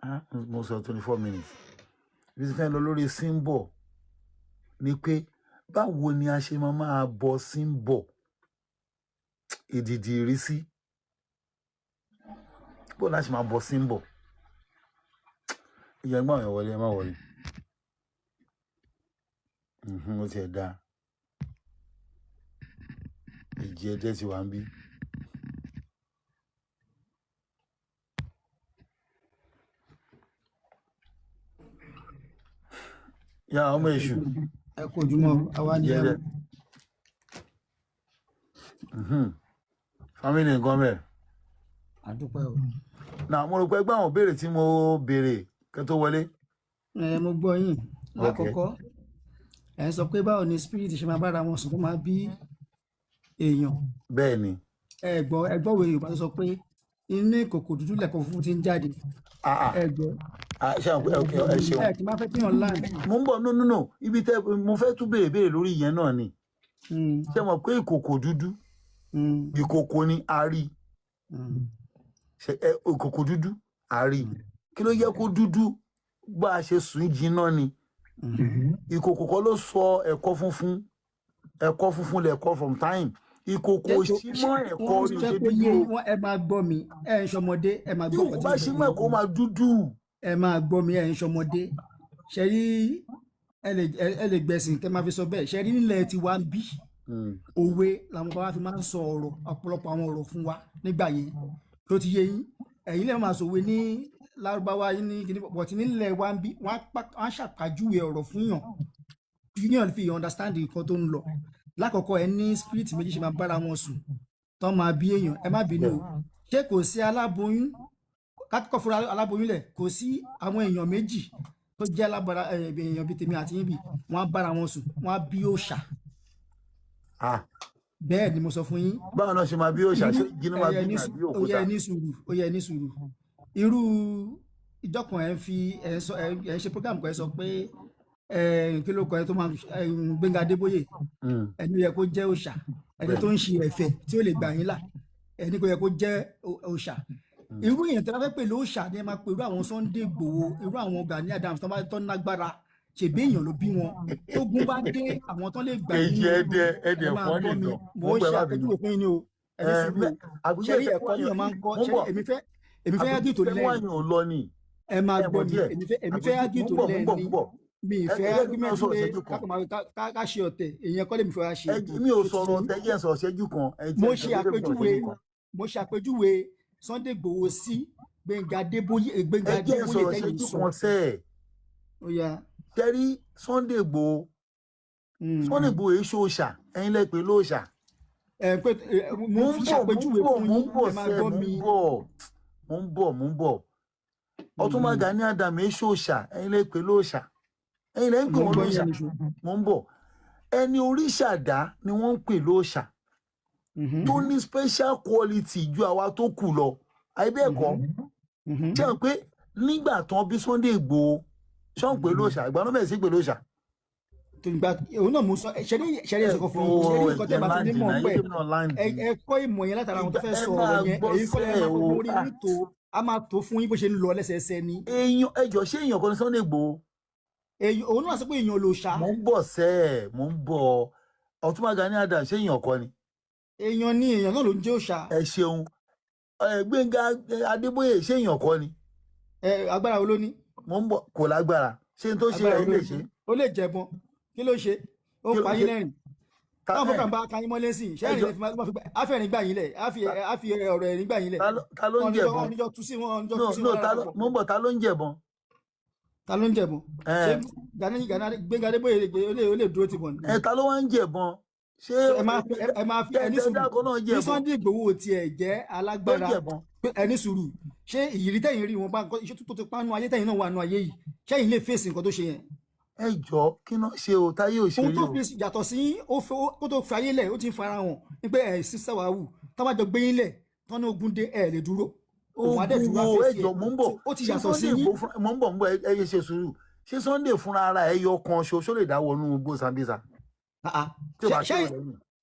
ah, mo sọ 24 minutes. Ibi tí mo fẹ́ lọ lórí symbol ni pé báwo ni a ṣe máa máa bọ symbol ìdìdì ìrísí? Bó la ṣe máa bọ symbol? Ìyẹn gbọ́n àwọn wọlé, ẹ má wọlé. Ó tiẹ̀ dáa. Ìjì ẹdẹ ti wà ń bí. Yà ọmọ èṣù. Ẹ kú ojúmọ́, àwa ni. Jẹjẹ. Family nǹkan bẹ́ẹ̀. Àdúpẹ́ o. Náà mo rò pé gbọ́ àwọn béèrè tí mo béèrè kẹ́ tó wọlé. Ẹ mo gbọ́ yín. Ok. Lákọ̀ọ́kọ́, ẹ ń sọ pé báwo ni spirit ṣe máa bára wọn sùn tó máa bí èèyàn? Bẹ́ẹ̀ ni. Ẹ gbọ́, ẹ gbọ́ òwe Yorùbá tó sọ pé Inú ìkòkò dúdú lẹ̀kọ́ funfun ti ń jáde. Ah, ah. Ẹ gbọ́. Ah, ṣé àwọn, ok, ẹ ṣeun. Ẹ kì í máa fẹ́ kíyàn land. Mo ń bọ̀. No, no, no, ibi tẹ mo fẹ́ tún béèrè béèrè lórí ìyẹn náà ni. Ṣé mọ̀ pé ìkòkò dúdú, ìkòkò ni a rí. Ṣe ẹ ìkòkò dúdú a rí, kí ló yẹ kó dúdú? Bá a ṣe sùn jiná ni. Ìkòkò kọ́ ló sọ ẹ̀kọ funfun. Ẹ̀kọ funfun lẹ̀kọ from time. Ìkòkò Jẹ́ sí mọ́ ẹ̀kọ wọ́n ni ò fẹ́ ṣe kó dúdú yé o. wọn. Ẹ máa gbọ́ mi, ẹ ń ṣọmọdé, ẹ máa Tí gbọ́ ìkòkò nǹkan tí bá mo sí sọ mọ́ fún ẹ̀kọ yín. máa dúdú. Ẹ máa gbọ́ mi, ẹ ń ṣọmọdé. Ṣe rí, ẹ lè gbẹ̀sìn kẹ́ máa fi sọ bẹ́ẹ̀. Ṣe rí, nílẹ̀ tiwa ń bí, òwe làwọn bàbá fi máa ń sọ ọ̀rọ̀, ọ̀pọ̀lọpọ̀ àwọn ọ̀rọ̀ fún wa nígbà yẹn tó ti yé yín. Ẹ̀yin lè máa sòwe ní lárúbáwá yín ní kíní bọ̀tí nílẹ̀ wa ń bí, wọ́n á ṣàpàjúwe ọ̀rọ̀ fún yàn yíyan fi understand nǹkan tó ń lọ. Lákọ̀ọ́kọ́, ẹ ní spirit méjì ṣe máa bára wọn sùn tán máa bí èèyàn. Ẹ má bínú o, ṣé kò sí aláboyún? Kákọ́ fúnra aláboyún lẹ̀, kò sí àwọn èèyàn méjì tó jẹ́ alábara èèyàn bíi tèmi àti yín bí wọ́n á bára wọn sùn, wọ́n á bí òòṣà? Ah. Bẹ́ẹ̀ ni mo sọ fún yín. Báwo náà ṣe máa bí òòṣà? Irú Ṣé igi ló máa ẹyẹ bí ní ní àbí ó yẹ òkúta? ní sùúrù, ó yẹ ní sùúrù. Irú ìjọkàn ẹ ń fi ẹ ń sọ, ẹ ń ṣe program kan, ẹ sọ pé ẹ kí ló kọ ẹ tó máa ẹ Gbẹ́ngà Adébóyè, ẹni yẹ kó jẹ́ òòṣà, ẹni tó ń ṣe ẹ̀fẹ̀ tí ó lè gbà yín là, ẹni kò yẹ kó jẹ́ òòṣà. Irú èèyàn tí wọ́n fẹ́ pè lóòṣà ni ẹ máa pè irú àwọn Sunday Igboho, irú àwọn Gani Adams tó bá tọ́ nágbára. Ṣèbí èèyàn ló bí wọn, tógun bá dé, àwọn tó lè gbà Kejì nínú ogun. ẹdẹ ẹdẹ Ẹ máa fọ́ gbọ́ mi, nìkan mò mo ń ń pẹ́, ṣe má bínú. àpèjúwe fún yín ni o. Ẹ ní Ẹ sùúrù o. Àpèjúwe Ṣẹ́rí tẹ ẹ̀kọ́ fún àyàn níyàn máa ń kọ́. mo ń Ṣẹ́rí bọ̀. èmi fẹ́ Àpèjúwe argue to tẹ fún learn. àyàn ò lọ ni. Ẹ máa Ẹ gbọ́ mọ̀ mi. díẹ̀. Èmi fẹ́ Àpèjúwe argue mo ń to bọ̀, mo ń learn bọ̀, ni. mo ń bọ̀. Mi ì Ẹ fẹ́ ẹ jẹ́ kí n argument sọ̀rọ̀ pé ìṣẹ́jú kan. ká kàn máa ká ṣe ọ̀tẹ̀ èèyàn kọ́ lèmi fẹ́ wá ṣe. Ẹ mi ò Ṣó ti sọ̀rọ̀ yé yín? ọ̀tẹ̀, jẹ́ n sọ̀rọ̀ ìṣẹ́jú kan. Ẹ Mo jẹ́ ṣe ẹ jẹ́ kí n sọ̀rọ̀ àpèjúwe ìṣẹ́jú kan. Mo ṣe àpèjúwe Sunday Igboho sí Gbẹ́ngà Adébóyè. Gbẹ́ngà Ẹ jẹ́ n Adébóyè sọ̀rọ̀ tẹ́yìn ìṣẹ́jú sọ. kan sẹ́ẹ̀. Ó yá. Tẹ́rí Sunday Igboho, Sunday Igboho èé ṣòòṣà, ẹ̀yin lẹ pè lóòṣà. Ẹ pé mo Mo fi ń bọ̀, mo ń ṣàpèjúwe bọ̀, fún mo ń yín. bọ̀ Ẹ máa sẹ́ẹ̀, gbọ́ mo ń mi. bọ̀, mo ń bọ̀, mo ń bọ̀. Ọ̀túnba Gani Adams èé ṣòòṣà, ẹ̀yin lẹ pè lóòṣà, ẹ̀yin lẹ ń pè Mo ń wọ́n gbọ́ yín lóòṣà. nìṣó. Mo ń bọ̀. Ẹni oríṣàdá ni wọ́n ń pè lóòṣà, tó ní special quality ju àwa tó kù lọ, àbí bẹ́ẹ̀ kọ́? Ṣé o pé nígbà tán bí Sunday Igboho, ṣé ń pè lóòṣà? Ìgbà náà bẹ̀rẹ̀ sí pè lóòṣà. Tó ń gba òun náà mo sọ ṣẹ́rí ṣẹ́rí ẹ̀sọ́ kan fún yín. Ṣẹ́rí nǹkan tẹ́ bá ti ní mọ̀ pẹ́, ẹ kọ́ ìmọ̀ yẹn látara àwọn tó Ìgbà fẹ́ ẹ sọ máa ọ̀rọ̀ yẹn. gbọ́ Èyí kọ́ lẹ́yìn sẹ́ẹ̀ máa o. fọgbọ́n orí Ah, yín tó a máa tó fún yín bó ṣe ń lọ lẹ́sẹẹsẹ ni. Èèyàn, ẹjọ, ṣé èèyàn kan ní Sunday Igboho? Òun náà sọ pé èèyàn ló ṣá. Mò ń bọ̀ sẹ́ẹ̀, mò ń bọ̀. Ọ̀túnba Gani Adams, ṣé èèyàn kan ni? Èèyàn ní, èèyàn náà ló ń jẹ́ òòṣà. Ẹ ṣeun. Ẹ Gbẹ́ngà Adébóyè, ṣé èèyàn kan ni? Ẹ agbára wo ló ní? Mò ń bọ̀. Kò lágbára. Ṣé n tó ṣe Agbára wo ẹ̀yin ló lè ní? ṣe? Ó lè jẹ̀bọn. Kí ló ṣe? Ó Kí ń ló pa yín ṣe? lẹ́rìn Ta táwọn ẹ fọkàn bá ka yín mọ́lé sí i ṣẹ́rìn ẹjọ lè fi máa fi gbà áfẹ́rìn gbà yín lẹ̀, á fi ọ̀rọ̀ ẹ̀rín gbà yín lẹ̀. Ta ló ń Wọn níjọ́ jẹ̀bọn? Wọn níjọ́ tú sí wọn níjọ́ No, tú sí no, wọn ta lára ló papọ̀. mò ń bọ̀, ta ló ń jẹ̀bọn? Ta ló ń jẹ̀bọn? Ṣé Ẹ Gani Gani Gbẹ́ngà Adébóyè ó lè dúró ti bọ̀ ẹ ta ló wá ń jẹ̀bọn? Ṣé ẹ máa fi ẹ máa fi tẹ ẹni tẹ sùúrù dákọ náà bí jẹ̀bọn? Sunday Igboho tiẹ̀ jẹ́ Tó ń alágbára jẹ̀bọn. pé ẹni sùúrù, ṣé ìrírí tẹ̀yìn rí wọn bá nǹkan iṣẹ́ tó ti pánú ayé tẹ̀yìn náà wà nù ayé yìí, ṣẹ́yìn lè fèsì nǹkan tó ṣe yẹn? Ẹ jọ, kí náà ṣe o táyé ò ṣe Ohun rí tó o? fi yàtọ̀ sí ó fẹ́ ó tó fi ayé lẹ̀, ó ti ń fara hàn ní pé ẹ̀ sí sáwàáwù tó bá jọ gbé yín lẹ̀ tán ní ogun dé, ẹ̀ lè dúró. Òun á dẹ̀ Ogun dúró, á wo? fèsì Ẹjọ, ẹ̀. mò ń bọ̀. So ó ti Ṣé yàtọ̀ sí Sunday yín. Igboho fúnra, mò ń bọ̀, mò ń bọ̀, ẹ yé ṣe sùúrù. Ṣé Sunday fúnra ara ẹ yọ kan ṣo lè dá wọnú igbó Sambisa Ah, ah. tí ò Ṣé bá ṣé ṣèrò lẹ́yìn?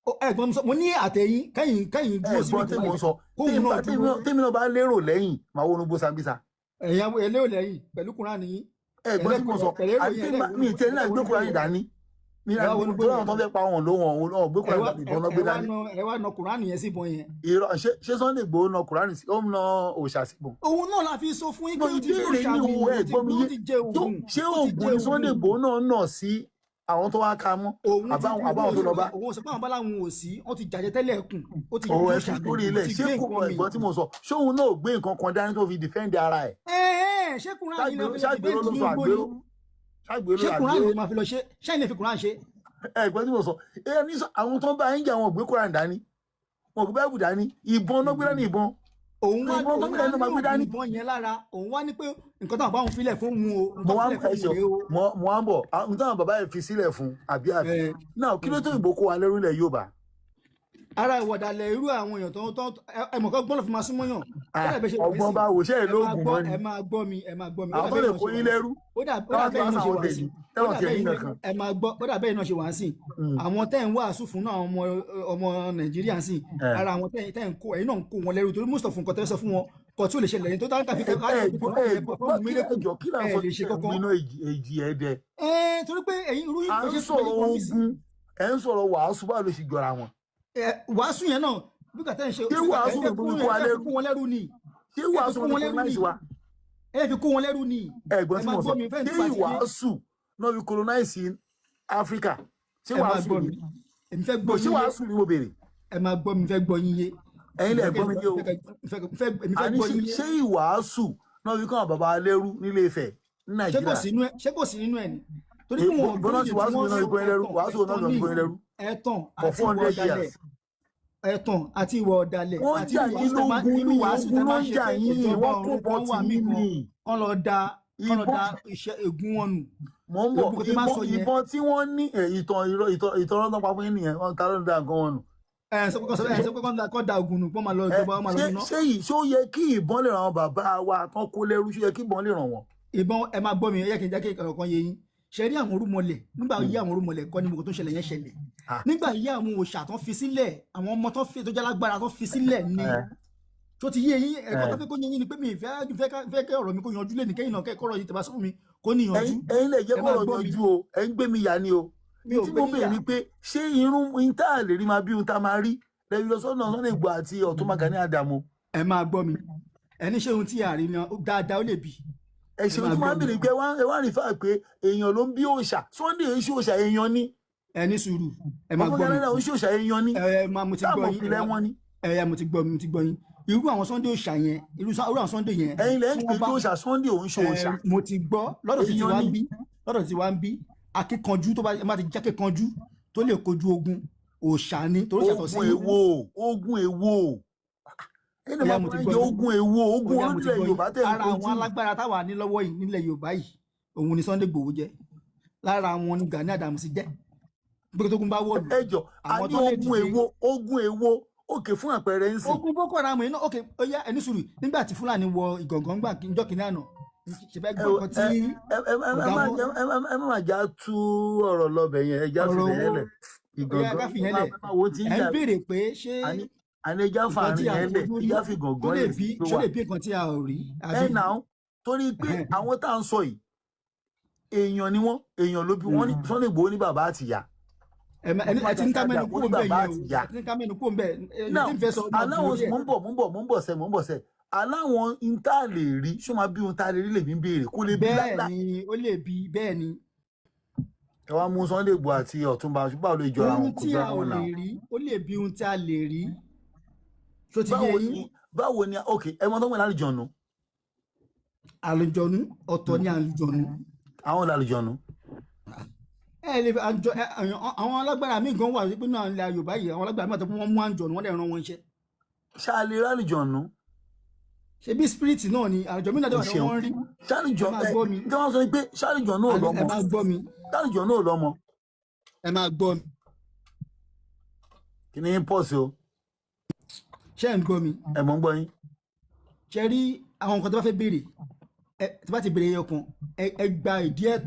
Ẹ̀gbọ́n mi sọ, mo ní àtẹ̀yìn kẹ́yìn Ẹ dúró síbi gbọ́n tí kan mò ń báyìí sọ. kóun náà dúró. Tèmi náà bá lérò lẹ́yìn, màá wọnú igbó Sambisa. Ẹ̀yin ẹlẹ́rò lẹ́yìn pẹ̀lú Kúránì yín. Ẹ gbọ́n tí mò ń sọ. Pẹ̀lú èrò Àbí yín tí mi ì tẹ́ ní àgbé ẹlẹ́wọ̀n Kúránì dání mi ẹ wá wọnú tó gbó láwọn yẹn. tó fẹ́ pa wọn ló wọn ò gbé Ẹ Kúránì wá dání, ìbọn náà gbé ẹ wá dání. na ẹ wá na Kúránì yẹn síbọn yẹn. Irọ́, ṣé Sunday Igboho na Kúránì sí, ó ń na òòṣà síbọn? Òun náà la fi sọ fún yín No, pé ó ti gbé ìbéèrè òòṣà ni mi o. Ẹ ó ti gbọ́ mi ó yé ti jẹ tó ògùn, ṣé ó ti oògùn jẹ ni Sunday ògùn. Igboho náà nà sí àwọn tó wá ka mọ́ Òun ti àbáwọn fi àbáwọn tó lọ bá? Òun sọ pé àwọn bá láwọn ò sí, wọn ti jàjẹ tẹ́lẹ̀ kùn, ó ti Ọ̀rọ̀ jẹ ẹ fi òòṣà mi, sórí ó ilẹ̀ ti ṣé gbé kò nǹkan mi. Ẹ̀gbọ́n tí mo sọ, ṣóun náà ò gbé nǹkan kan dání tó fi defend ara ẹ̀? Ẹ ẹ ṣé Kúránì lè fi lọ Ṣàgbéró dìbẹ́ǹtì ló ní sọ igbó ni? àgbéró, ṣàgbéró Ṣé Kúránì àgbéró. lè máa fi lọ ṣe? Ṣé ilé fi Kúránì ṣe? Ẹ̀gbọ́n tí mo sọ, ẹ ní sọ, àwọn tó ń bá yín jà, wọn ò gbé Kúránì dání, wọn ò gbé Báíbù dání, ìbọn náà gbé dání, ìbọn Òun wá ìbọn tó òun gbé wá dání ló ní máa gbé ògùn dání. ìbọn yẹn lára. Òun wá ní pé nǹkan táwọn bá òun filẹ̀ fún òun o, Mo nǹkan wá filẹ̀ fún ẹ òun ṣeun. rèé o. Mo wá ń bọ̀. Ohun táwọn bàbá yẹn fi sílẹ̀ fún àbí Ẹ náà, kí ló tó ìbò kó wa lẹ́rú ilẹ̀ Yorùbá? Ara ìwà ọ̀dàlẹ̀ irú àwọn èèyàn tó ẹ mọ̀ kọ́ gbọ́dọ̀ fi máa súnmọ́ yàn. Ó Ah, dàbẹ̀ ṣe wà ọgbọ́n nísìn. bá wò ṣe é Ẹ máa lóògùn gbọ́, mọ́ ni. ẹ máa gbọ́ mi, ẹ máa gbọ́ mi. Ó Àwọn tó dàbẹ̀ lè yìí náà kó ṣe yín wà lẹ́rú, ó dà ó táwọn ti dàbẹ̀ wá yìí náà ṣe sáwọn wà dèjì sí ó tẹ́wọ̀n tiẹ̀ dàbẹ̀ ní yìí náà kankan. ẹ máa gbọ́, ó dàbẹ̀ yìí náà ṣe wà sí. Àwọn tẹ́ ń wàásù fún náà, àwọn ọmọ Nàìjíríà sí, ara àwọn tẹ́ ń kó, ẹ̀yin náà ń kó wọn lẹ́rú, torí most of nǹkan tẹ́ sọ fún wọn kò tí ò lè ṣẹlẹ̀ yẹn tó táwọn fi Ẹ ẹ gbọ́, ẹ gbọ́, kí ẹjọ́ kí là ń ẹ sọ lè ṣe kankan. nínú èjì ẹ̀dẹ. Ẹ torí pé ẹ̀yin irú À yìí ń ṣe sọ̀rọ̀ ogun, ẹ̀ ń sọ̀rọ̀ wàásù, báwo ló ṣe jọra wọn? Wàásù yẹn náà bí kàtẹ́ ń ṣe Ṣé wàásù ẹ ló fi kó wa lẹ́rú? kó wọn lẹ́rú ni. Ṣé Ẹ fi wàásù kó ló wọn fi lẹ́rú ni. colonize wa? Ẹ fi kó wọn lẹ́rú ni. Ẹ̀gbọ́n Ẹ tí máa mo sọ, gbọ́ mi fẹ́ẹ̀ ṣé tó bá ti yé. ìwàásù náà fi colonize Africa? Ṣé Ẹ máa wàásù gbọ́ ni? mi, èmi fẹ́ gbọ́ Ṣé yín yé. wàásù ni mo béèrè? Ẹ máa gbọ́ mi, fẹ́ gbọ́ yín yé. Ẹ̀yin lẹ gbọ́ mi yé o. Èmi fẹ́ Àní gbọ́ ṣé yín yé. ṣé ìwàásù náà fi kọ́ àwọn bàbá lẹ́rú nílé Ifẹ̀ ní Ṣé kò Nàìjíríà? sí inú ẹ? Ṣé kò sí nínú ẹ ni? Torí pé wọn Bọ́lá ti gbóyè tí wàásù wọ́n náà fi sọ kó yín lẹ́rú, ẹ̀tàn wàásù náà ẹ̀tàn fi ní kó yín lẹ́rú ẹ̀tàn for àti four ìwà hundred ọ̀dàlẹ̀, years. ẹ̀tàn àti ìwà ọ̀dàlẹ̀ Wọ́n àti jà irú yín wàásù tẹ máa lógun irú ní, wàásù ogun tẹ ló máa ń ń ṣe jà pé yín, ìjọba wọ́n kó ọ̀run bọ́ kan tì wà mí yín kan ni. kán lọ da kán lọ Ìbọn da iṣẹ́ ègún wọn nù. Mò ń bọ̀. Gbogbo nǹkan tẹ máa ń Ìbọn sọ yẹn. ìbọn tí wọ́n ní ìtàn irọ́, ìtàn ọlọ́dún pa fún yín nìyẹn, wọ́n ta ló ń da nǹkan wọn nù. Ẹ sọ pé kán sọ ẹ sọ pé kán da ògùn nù, pọ́n máa lọ Ẹ ìjọba wọn máa lọ ṣé níná. ṣé yìí, ṣé ó yẹ kí ìbọn lè ràn àwọn bàbá wa tán kó lẹ́rú? Ṣé ó yẹ kí ìbọn lè ràn wọ́n? Ìbọn, ẹ máa gbọ́ mi, ẹ yẹ kí n jẹ́ kí ọ̀rọ̀ kan yé yín. Ṣe rí àwọn orúmọlẹ̀ nígbà yí, àwọn orúmọlẹ̀ kọ́ ni gbogbo tó ń ṣẹlẹ̀ yẹn ṣẹlẹ̀ nígbà yí, àwọn òòṣà tán fi sílẹ̀, àwọn ọmọ tán fi tó jálágbára tán fi sílẹ̀ ni. Tó ti yé yín? Ẹ̀kọ́ tó fẹ́ kó yé yín ni pé mi ì fẹ́ kẹ́ ọ̀rọ̀ mi kó yanjú lé ní kẹ́yìn náà, kẹ́ ọ̀rọ̀ yìí tẹ́ bá sọ fún mi kó níyanjú. Ẹ̀yin lè jẹ́ Ẹ máa kọ́rọ̀ gbọ́ mi. yanjú o, ẹ ń gbé mi yà ni o. Mi ò Tí gbé mo yín béèrè yà. ni pé ṣé irun n tá a lè rí máa bí ohun tá a máa rí lẹ́yìn lọ sọ́nà Sunday Igboho àti Ọ̀túnba Gani Adams? Ẹ máa gbọ́ mi, ẹni ṣé ohun tí a rí ni dáadáa ó lè bí. Ẹ Ẹ ṣeun. máa Tí wọ́n á gbọ́ mi. béèrè pé ẹ wá rí fáà pé èèyàn ló ń bí òòṣà. Sunday èyí ṣe òòṣà, èèyàn ni. Ẹ ní sùúrù, ẹ máa Ọ̀túnba gbọ́ Gani mi. Adams ń ṣe òòṣà, èèyàn ni. Ẹ máa mo ti Táàmù gbọ́ yín. ìpìlẹ̀ wọn ni. Ẹ mo ti gbọ́ mi, mo ti gbọ́ yín. Irú àwọn Sunday òòṣà yẹn, irú àwọn Sunday yẹn Ẹ̀yin lẹ́ ń tí pè wọ́n bá ní òòṣà, Sunday òun ṣe òòṣà. Ẹ, mo ti gbọ́ lọ́dọ̀ tí Èèyàn tiwa ń ni. bí, lọ́dọ̀ tí wa ń bí, akíkanjú tó bá má ti jẹ́ akíkanjú tó lè kojú ogun, òòṣà ni, torí ṣàtọ̀ sí. Ogun èwo? Ogun èwo? Ẹni Ó yá, máa mo ti fún gbọ́ jẹ yín. ogun èwo? Ogun Ó yá, mo ti orílẹ̀ gbọ́ yín. Yorùbá tẹ̀ ń Ara àwọn kojú. alágbára táwa ní lọ́wọ́ yìí nílẹ̀ Yorùbá yìí, òun ni Sunday Igboho jẹ́. Lára àwọn ni Gani Adams jẹ́ bí tógun bá wọ̀lú Ẹ jọ, a àwọn ní tó lè ogun dìde. èwo? Ogun èwo? Òkè, fún àpẹẹrẹ ń sìn. Ogun Boko Haram yìí náà, ok, ó yá, ẹni sùúrù. Nígbà tí Fúlàní wọ Ìgàngán gbà njọ́ kìíní àná, ṣe fẹ́ Ẹ gbọ́ nǹkan tí ẹ ẹ ẹ ẹ ọ̀gá má wọn ẹ má ẹ má já tú ọ̀rọ̀ lọ́bẹ̀ yẹn, ẹ já ọ̀rọ̀ fìlẹ̀ owó yẹn lẹ̀. Ó yá, Ìgàngán ká ẹ fìyẹn má lẹ̀. ẹ má wo tí ń Ẹ ń jà. béèrè pé ṣé Àní ẹja nǹkan fàárín tí a yẹn lẹ̀, fojú rí ẹja fi tó gàngán lè lẹ̀ bí sí tó ṣó wà. lè bí nǹkan tí a ò rí Ẹ àbí? nà án torí pé àwọn tá à ń sọ yìí, èèyàn ni wọ́n, èèyàn ló bí wọ́n ní. Sunday Igboho ní bàbá àtìyá. Ẹ ti ń ká mẹ́nu Ó kúrò ní ń bẹ̀ bàbá yẹn o. àtìyá. Ẹ ti ń ká mẹ́nu kúrò ń bẹ̀ ẹ Now tí ń fẹ́ sọ máa dùn aláwọn lórí ẹ̀. mò ń bọ̀, mò ń bọ̀, mò ń bọ̀ sẹ́, mò ń bọ̀ sẹ́. Aláwọn n tá a lè rí, ṣó máa bí ohun tá a lè rí lèmi ń béèrè, kó lè bí Bẹ́ẹ̀ láíláí. ni, ó lè bí, bẹ́ẹ̀ ni. Ẹ wá mú Sunday Igboho àti Ọ̀túnba, báwo ló jọra Ohun wọn? Kò tí jọra a ò wọn lè náà. rí, ó lè bí ohun tí a lè rí. Ṣó ti yé Báwo yín? ni? Báwo ni? Ok, ẹ mọ tó ń pè lálùjọ̀nù? Àlùjọ̀nú ọ̀tọ̀ ni àlùjọ̀nú. Àwọn lálùjọ̀nù. Ẹ lè àjọ ẹ àwọn alágbára míì gan wà wípé náà ilẹ̀ Yorùbá yìí, àwọn alágbára míì àti wọ́n mú àǹjọ̀nú, wọ́n dẹ̀ rán wọn iṣẹ́. Ṣáà lè rálùjọ̀nù? Ṣe bí spirit náà ni àlùjọ̀nú náà Ẹ dẹ̀ wà tí ṣeun. wọ́n ń rí. Ṣálùjọ Ẹ máa ẹ gbọ́ mi. tí wọ́n sọ pé ṣálùjọ̀nù ò Ẹ lọ́mọ? máa gbọ́ mi. Ṣálùjọ̀nù ò lọ́mọ? Ẹ máa gbọ́ mi. Kí ni pọ̀ sí o? Ṣé ẹ̀ ń gbọ́ mi? Ẹ mọ̀ ń gbọ́ yín. Ṣe rí àwọn nǹkan tó bá fẹ́ béèrè, ẹ tó bá ti béèrè ẹyọ kan, ẹ gba ìdí ẹ̀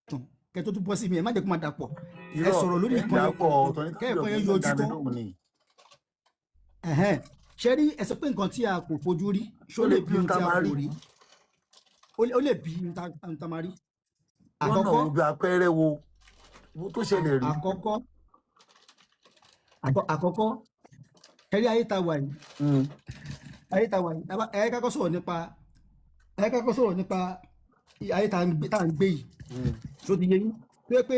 tán kẹ tó tún bọ́ sí mi. Ẹ má jẹ́ kó máa dàpọ̀. Ẹ Irọ́ sọ̀rọ̀ lórí ìkan ẹyọ ìdàpọ̀ kan ọ̀tọ̀ ní kẹ́ẹ̀kan yẹn kábíyọ̀ yọjú dá mi tán. lóhùn ni. Ẹ̀hẹ́n. Ṣe rí, ẹ sọ pé nǹkan tí a kò fojú rí, ṣó Ó lè lè bí bí ohun ohun tá tí a a máa kò rí. rí? Ó lè bí ohun tá a máa rí. Lọ́nà Àkọ́kọ́ wo? Bí àpẹẹrẹ wo wo tó ṣẹlẹ̀ rí? Àkọ́kọ́, ṣe rí ayé ta wà yìí, ayé ta wà yìí, ẹ ká kọ́kọ́ sọ̀rọ̀ nípa ayé tá à ń gbé yìí. Ṣó ti yé yín? Tó yẹ pé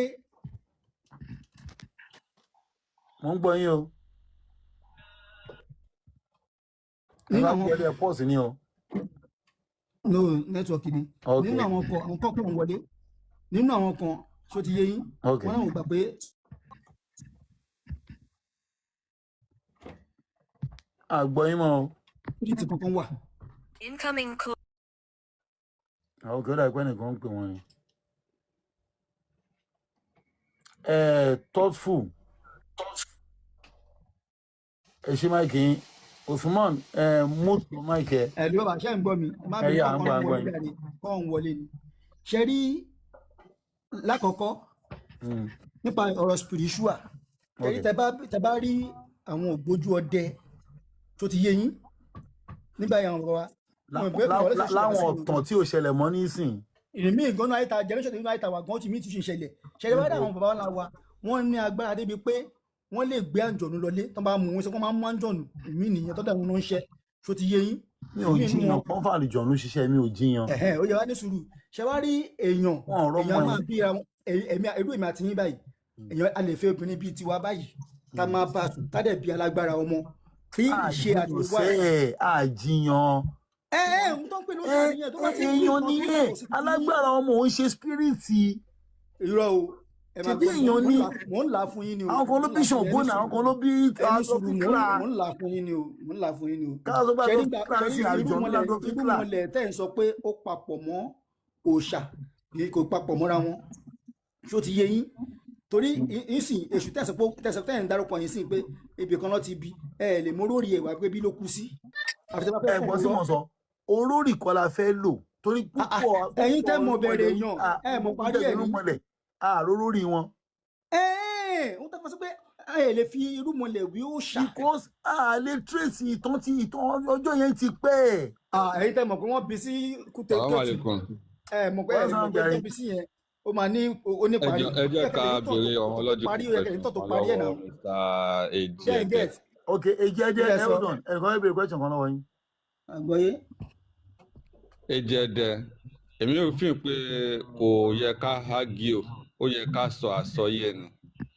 Mò ń gbọ́ yín o. Ẹ nínú bá àwọn pẹ́ ẹ pọ̀ sí ni o. No, network ni. Ok. Nínú àwọn kan, àwọn kan kàn wọlé nínú àwọn kan. Ṣó ti yé yín? Ok. Wọn náà gbà pé Àgbọ̀ yín mọ́ o. spirit kankan wà. Incoming call. Àwọn kí ó dà pé ẹnìkan ń pè wọ́n ni. Ẹ thoughtful. Ẹ ṣí mic yín. Usman, ẹ mute mic ẹ. Ẹ ló bàbá, ṣe ń gbọ́ mi? Ẹ má Ẹ bínú, yà, à ń kọ́ gbọ́, à ń ń gbọ́ wọlé yín. ni, kọ́ ń wọlé ni. Ṣe rí lákọ̀ọ́kọ́ nípa ọ̀rọ̀ spiritual, ṣe rí, tẹ bá rí àwọn ògbójú ọdẹ tó ti yé yín nígbà yẹn, àwọn ọ̀rọ̀ wa wọn ìgbé ọ̀rọ̀ lẹ́sẹ̀ ṣẹlẹ̀ Láwọn lásìkò ọ̀tàn tí ò ṣẹlẹ̀ mọ́ nísìn. Ìrìnmí ìgànnà àyíta generation nínú àyíta wa gan ti mí ti ṣe ìṣẹ̀lẹ̀ ṣẹlẹ̀ wá dé. Àwọn bàbá ńlá wa, wọ́n ní agbára débi pé wọ́n lè gbé àǹjọ̀nù lọlé tó bá mú wọn sọ pé wọ́n máa ń mú àǹjọ̀nù ìmí nìyẹn tó dẹ̀ wọn ń ṣe ṣó ti yé yín. Mi ò Ìmí nínú jiyàn wọn pọ́nfà àlùjọ̀nù ṣiṣẹ́, mi ò jiyàn. Ẹ̀hẹ́n, ó yẹ wá ní sùúrù. Ṣe wá rí èèyàn, Wọn ò rọ́mọ èèyàn máa ẹ̀. bí ra wọn, èmi, irú èmi àti yín báyìí, èèyàn a lè fẹ́ obìnrin bíi tiwa báyìí, tá a máa bá a sùn, tá a dẹ̀ bí alágbára ọmọ tí ìṣe àti Àjiyàn ìwà sẹ́ ẹ̀, àjiyàn. Ẹ ẹ ohun tó ń pè ní Ẹ òṣà nìyẹn tó bá ti ń bí èèyàn nǹkan tó nìyẹn yàtọ̀ sí ti yín. Alágbára ọmọ òun ṣe spirit. Irọ́ o, ẹ máa Ṣebí gbọ́ mi, èèyàn ní mò ń là fún yín ni o. Àwọn kan ló Mò ń bí là fún yín, Ṣàngó ẹ ní náà, àwọn sùúrù, kan ló bí ẹ ní sùúrù, mò ń Adolf mò ń là fún yín ni o, mò ń là fún yín ni o. Káà sọ pé Ṣe Adolf nígbà Hitler ṣe ń rí sin àlùjọ̀nú l'Adolf Hitler. irúmọlẹ̀ tẹ́ ń sọ pé ó papọ̀ mọ́ òòṣà kì í kò papọ̀ mọ́ra wọn, ṣó ti yé yín? Torí ìsìn èṣù tẹ̀sán pé tẹ̀sán tẹ̀ ń dárúkọ yín sí pé ibì kan ló ti bí ẹ lè mú lórí ẹ̀wà pé bí ló kú sí, àfi tẹ́ bá fẹ́ Ẹ fọ̀ gbọ́n tí rọ́. mo sọ, olórí kọ́ la fẹ́ lò torí púpọ̀ Ẹ̀yin púpọ̀ tẹ́ mọ̀ bẹ̀rẹ̀ irúnmọlẹ̀ èèyàn, ẹ mọ̀ parí ẹ̀ ní. Irúnmọlẹ̀ ààrò lórí wọn. Ẹ̀ẹ́n, ohun tó fẹ́ sọ pé ẹ lè fi irúmọlẹ̀ wí òòṣà. Because a lè trace ìtàn tí ìtàn ọjọ́ yẹn ti pẹ́. Ah, ẹ̀yin tẹ́ mọ̀ pé wọ́n bí sí Kútẹ́ Salaam Kẹ́tù, alaikum. ẹ mọ̀ pé ẹ Wọ́n lè sàn mọ̀ pé jàre. tó bí sí yẹn, ó máa ní ó ní Ẹ parí jọ ẹ ó jẹ́ yẹ ká kẹ́ lè rí tọ̀ béèrè tó àwọn tó logical parí, ó yẹ kẹ́ lè rí question tọ̀ tó kan parí ẹ̀ náà. lọ́wọ́ Mr. Ṣé ẹ Ejede. get? Ok, èjì ẹjẹ, Kí lẹ ẹ sọ? hold on, ẹ kọ́ ẹ béèrè question kan lọ́wọ́ yín. Àgbọ́yé. Ejede, èmi ò fi pé kò yẹ ká argue, ó yẹ ká sọ àsọyé ni,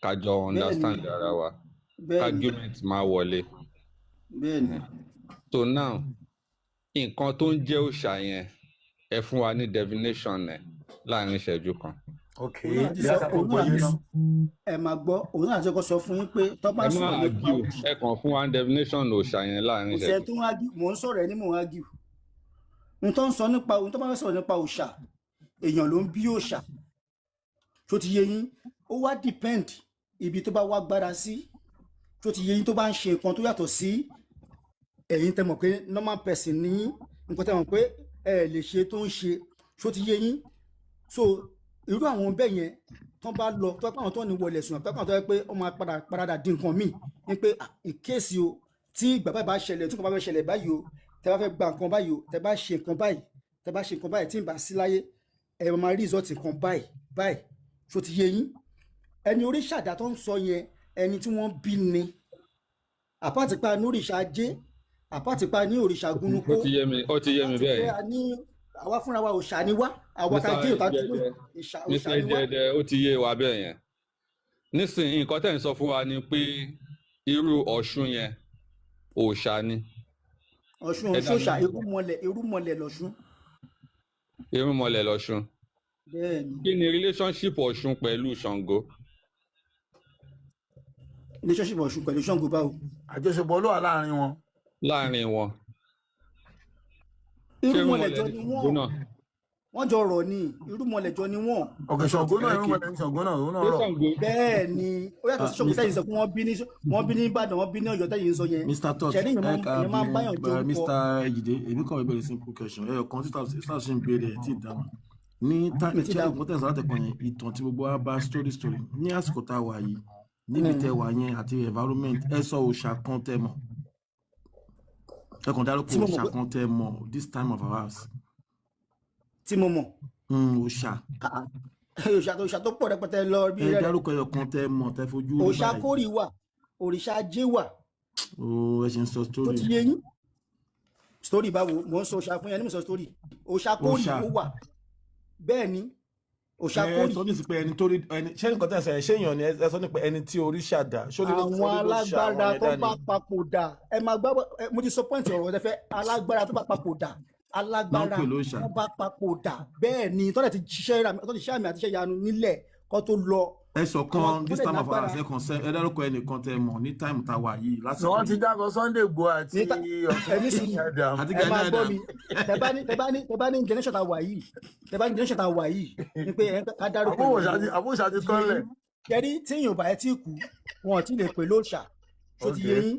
ká jọ Bẹ́ẹ̀ni. understand ara wa, Bẹ́ẹ̀ni. argument máa wọlé. Bẹ́ẹ̀ni. So now, nǹkan tó ń jẹ́ òòṣà yẹn, ẹ fún wa ní definition ẹ̀ láàrin ìṣẹ́jú kan. Ok, Òun náà ti bí sọ a ká tó òun gbọ́ náà yé ti ná. Ẹ máa gbọ́, òun náà ti kọ́ sọ fún yín pé tó bá Ẹ má sọ̀rọ̀ nípa argue, ẹ kàn fún wa ní definition òòṣà yẹn láàrin Kò sẹ́ni ìṣẹ́jú tó ń argue, mò ń sọ̀rọ̀ ẹ ní mò ń argue. Ohun tó ń sọ nípa ohun tó bá fẹ́ sọ̀rọ̀ nípa òòṣà, èèyàn ló ń bí òòṣà, tó ti yé yín? Ó wá depend ibi tó bá wá gbára sí, tó ti yé yín? Tó bá ń ṣe nǹkan tó yàtọ̀ sí ẹ̀yin tẹ́ mọ̀ pé normal person ní yín, nǹkan tẹ́ mọ̀ pé ẹ lè ṣe tó ń ṣe, tó ti yé yín? So irú àwọn bẹ́ẹ̀ yẹn, tán bá lọ tó bá pàwọn tó ní wọlé sùn, àbí tó yẹ pé ó máa padà padà di nǹkan míì ní pé ah, in case o, tí ìgbà báyìí bá ṣẹlẹ̀, tí nǹkan bá fẹ́ ṣẹlẹ̀ báyìí o, tẹ́ bá fẹ́ gba nǹkan báyìí o, tẹ́ bá ṣe nǹkan báyìí, tẹ́ bá ṣe nǹkan báyìí, tí ń bá sí láyé, ẹ máa rí result nǹkan báyìí báyìí, ṣó ti yé yín? Ẹni oríṣàdá tó ń sọ yẹn, ẹni tí wọ́n bí ni àpáàtìpa ní òrìṣà ajé, àpáàtìpa ní òrìṣà gúnukó. Ó ti yé mi, ó ti yé mi Àti pé bẹ́ẹ̀ yẹn. A ní àwa fúnra wa, òòṣà ni wá, àwa tá Mr. jẹ́ òtá Ejede, òòṣà, Mr. òòṣà ni wá. Ejede, ó ti yé wa bẹ́ẹ̀ yẹn. Nísìnyí, nǹkan tẹ̀ ń sọ fún wa ni pé irú Ọ̀ṣun yẹn, òòṣà ni. Ọ̀ṣun Ẹ dá mi ṣòṣà lóhùn. Irúnmọlẹ̀, irúnmọlẹ̀ lọ̀ṣun. Irúnmọlẹ̀ lọ̀ṣun. Bẹ́ẹ̀ ni. Kí ni relationship Ọ̀ṣun pẹ̀lú Ṣàngó? Relationship Ọ̀ṣun pẹ̀lú Ṣàngó báwo? Àjọṣepọ̀ ló wà láàrin wọn. Láàrin wọn. Ṣé Irúnmọlẹ̀ irúnmọlẹ̀ jọ ni ni Ṣàngó wọ́n náà? Wọ́n jọ rọ̀ ni, irúnmọlẹ̀ jọ ni wọ́n. Ok, Ṣàngó náà, Ok. irúnmọlẹ̀ ní Ṣàngó náà, òun náà Ṣé rọ̀. Ṣàngó? Bẹ́ẹ̀ ni, ó yàtọ̀ Ah, sí Ṣàngó Mr. tẹ́yìn sọ pé wọ́n bí ní Ìbàdàn, wọ́n bí ní Ọ̀yọ́ tẹ́yìn sọ yẹn. Mr. Tot, Ṣẹ̀rí, ẹ ká èèyàn máa ń bí báyàn jórúkọ. Mr. Ejide, èmi kàn fẹ́ bẹ̀rẹ̀ simple question. Ẹ kan tí staff ṣe ń béèrè ẹ̀ tí ì dáhùn. Ní Mi ti ṣé dáhùn. nǹkan tẹ̀sán látẹ̀kọ̀ yẹn, ìtàn tí gbogbo wa bá story story ní àsìkò tá a wà yìí, níbi tẹ wà yẹn àti environment, ẹ sọ òòṣà kan tẹ mọ̀. Ẹ kàn dárúkọ Tí mo mọ̀ òòṣà pé kan tẹ mọ̀ this time of our house. Tí mo mọ̀? Òòṣà. Ah, ah. Òòṣà tó pọ̀ rẹpẹtẹ lọ bí Ẹ rẹ̀. dárúkọ ẹyọ kan tẹ mọ̀, tẹ fojú rí Òòṣà báyìí. kórì wà, òrìṣà ajé wà. Ó ẹ ṣe ń sọ Tó story. ti yé yín? Story báwo? Mò ń sọ òòṣà fún yẹn ní mo sọ story. Òòṣà kórì Òòṣà. ó wà, bẹ́ẹ̀ ni, òòṣà Ẹ kórì. sọ ní sí pé ẹni tó rí ẹni, ṣé nǹkan tẹ̀ sọ yẹn, ṣé èèyàn ni? Ẹ sọ ní pé ẹni tí orí ṣàdá, ṣó lè Àwọn sọ ló ṣà àwọn alágbára yẹn tó dání. bá papòdà, ẹ máa gbọ́, mo ti sọ point ọ̀rọ̀ ẹ fẹ́ alágbára tó bá papòdà, Náà ń alágbára pè lóòṣà. tó bá papòdà, bẹ́ẹ̀ ni, tọ́lẹ̀ ti ṣiṣẹ́ rà, tó ti ṣiṣẹ́ àmì àti iṣẹ́ ìyanu nílẹ̀ kó tó lọ. Ẹ sọ Àwọn kan tó this dẹ̀ time of lágbára. ours, ẹ kàn sẹ ẹ dárúkọ ẹnìkan tẹ mọ̀ ní time tá a wà yìí Ni lásìkò wọ́n ti yìí. dákọ̀ Sunday Igboho àti Ní ta ẹ ní Ọ̀tún sùúrù. Adam. Àti Ẹ Gani máa gbọ́ Adam. mi, tẹ bá ní generation tá a wà yìí, tẹ bá ní generation tá a wà yìí ni pé ẹ ká dárúkọ èèyàn wo Àbúrò ṣáà ti ti yé tọ́lẹ̀. yín? Kẹrí, tí èèyàn ò bá ẹ tí kú, wọn ò tí lè pè lóòṣà, ṣó ti Ok. yé yín?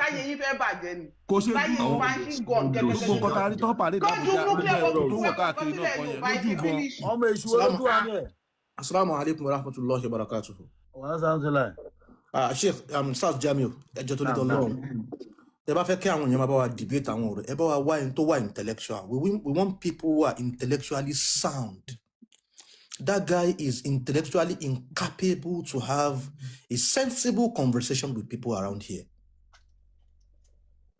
Ṣáyé yín fẹ́ bàjẹ́ ni? Kò ṣe Láyé dúró. machine gun Gbogbo nǹkan tá a rí tán pàdé Kọ́jú l'Abuja, gbogbo nuclear ẹ̀rọ tó wọ̀ weapon káàkiri náà sílẹ̀ kan yẹn Yorùbá, ẹ lójú ti ìbọn. finish. Ọmọ èṣù olójú wa ni ẹ̀. Asalaamu alaikum wa rahmatulahi wa barakatuhu. Wàá sáńtìláì. Ah, Sheikh Ustaz Jamiu, ẹ jọ̀ọ́ torí Naam, naam. tọlọ́run, tẹ bá fẹ́ kí àwọn èèyàn máa bá wa debate àwọn ọ̀rọ̀, ẹ bá wa wá ẹni tó wà intellectual. We want people who are intellectually sound. That guy is intellectually incapable to have a sensible conversation with people around here.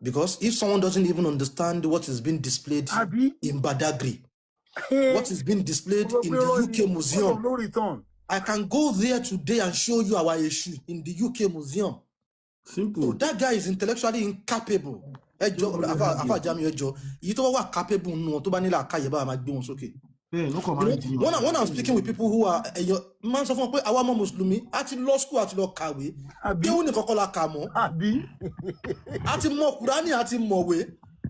Because if someone doesn't even understand what is being displayed Àbí in Badagry, what is being displayed mo sọ in pé the irọ́ UK ni, what of Museum, no return. I can go there today and show you our issue in the UK Museum. So Simple. that guy is intellectually incapable. Ẹ Don't jọ̀ọ́, really Afa have Afa it. Jamiu, ẹ jọ̀ọ́, èyí tó bá wà capable nù wọn tó bá nílò àkàyè bá wa máa gbé wọn sókè. Bẹ́ẹ̀ ló kàn You máa know, ń jiyàn. when I'm speaking with people who are ẹ̀yọ máa ń sọ fún wọn pé àwa ọmọ Mùsùlùmí á ti lọ school, àti lọ kàwé, Àbí kéwù nìkan kọ́ la kà mọ́, àbí á ti mọ Kùránì, á ti mọ̀wé.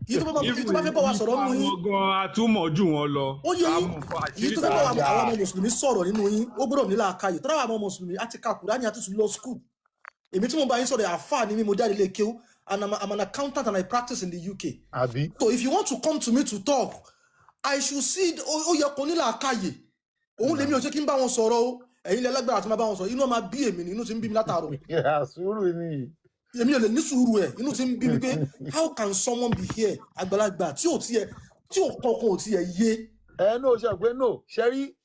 Èyí tó bá fẹ́ bá wa Even sọ̀rọ̀ nínú ifá yín, wọn gan atúmọ̀ jù wọn lọ. ó yẹ yín, Àmọ́ fún èyí àṣírí tó fẹ́ bá wa àwa dáadáa. ọmọ Mùsùlùmí sọ̀rọ̀ nínú yín, ó gbọ́dọ̀ nílò àkàyè. Tọ́lá àwọn ọmọ Mùsùlùmí á ti ka Kùránì, á ti tún lọ school. Èmi tí mo bá yín sọ̀rọ̀, àfáà ni mí, mo jáde ilé kéwú, and I'm an accountant and I practice in the UK. Àbí So if you want to come to me to talk, I should see, ó yẹ kó nílò àkàyè. Òun lèmi ò ṣe kí n bá wọn sọ̀rọ̀ o. Ẹ̀yin lẹ lágbára àti máa bá wọn sọ̀rọ̀. Inú máa bí èmi ni, inú ti ń bí mi látàárọ̀. Yeah, sùúrù ni. Èmi ò lè ní sùúrù ẹ̀. Inú ti ń bí mi pé how can someone be here, àgbàlagbà tí ò tiẹ̀ tí ò kankan ò tiẹ̀ yé. Ẹ ní o ṣe pé no ṣe rí,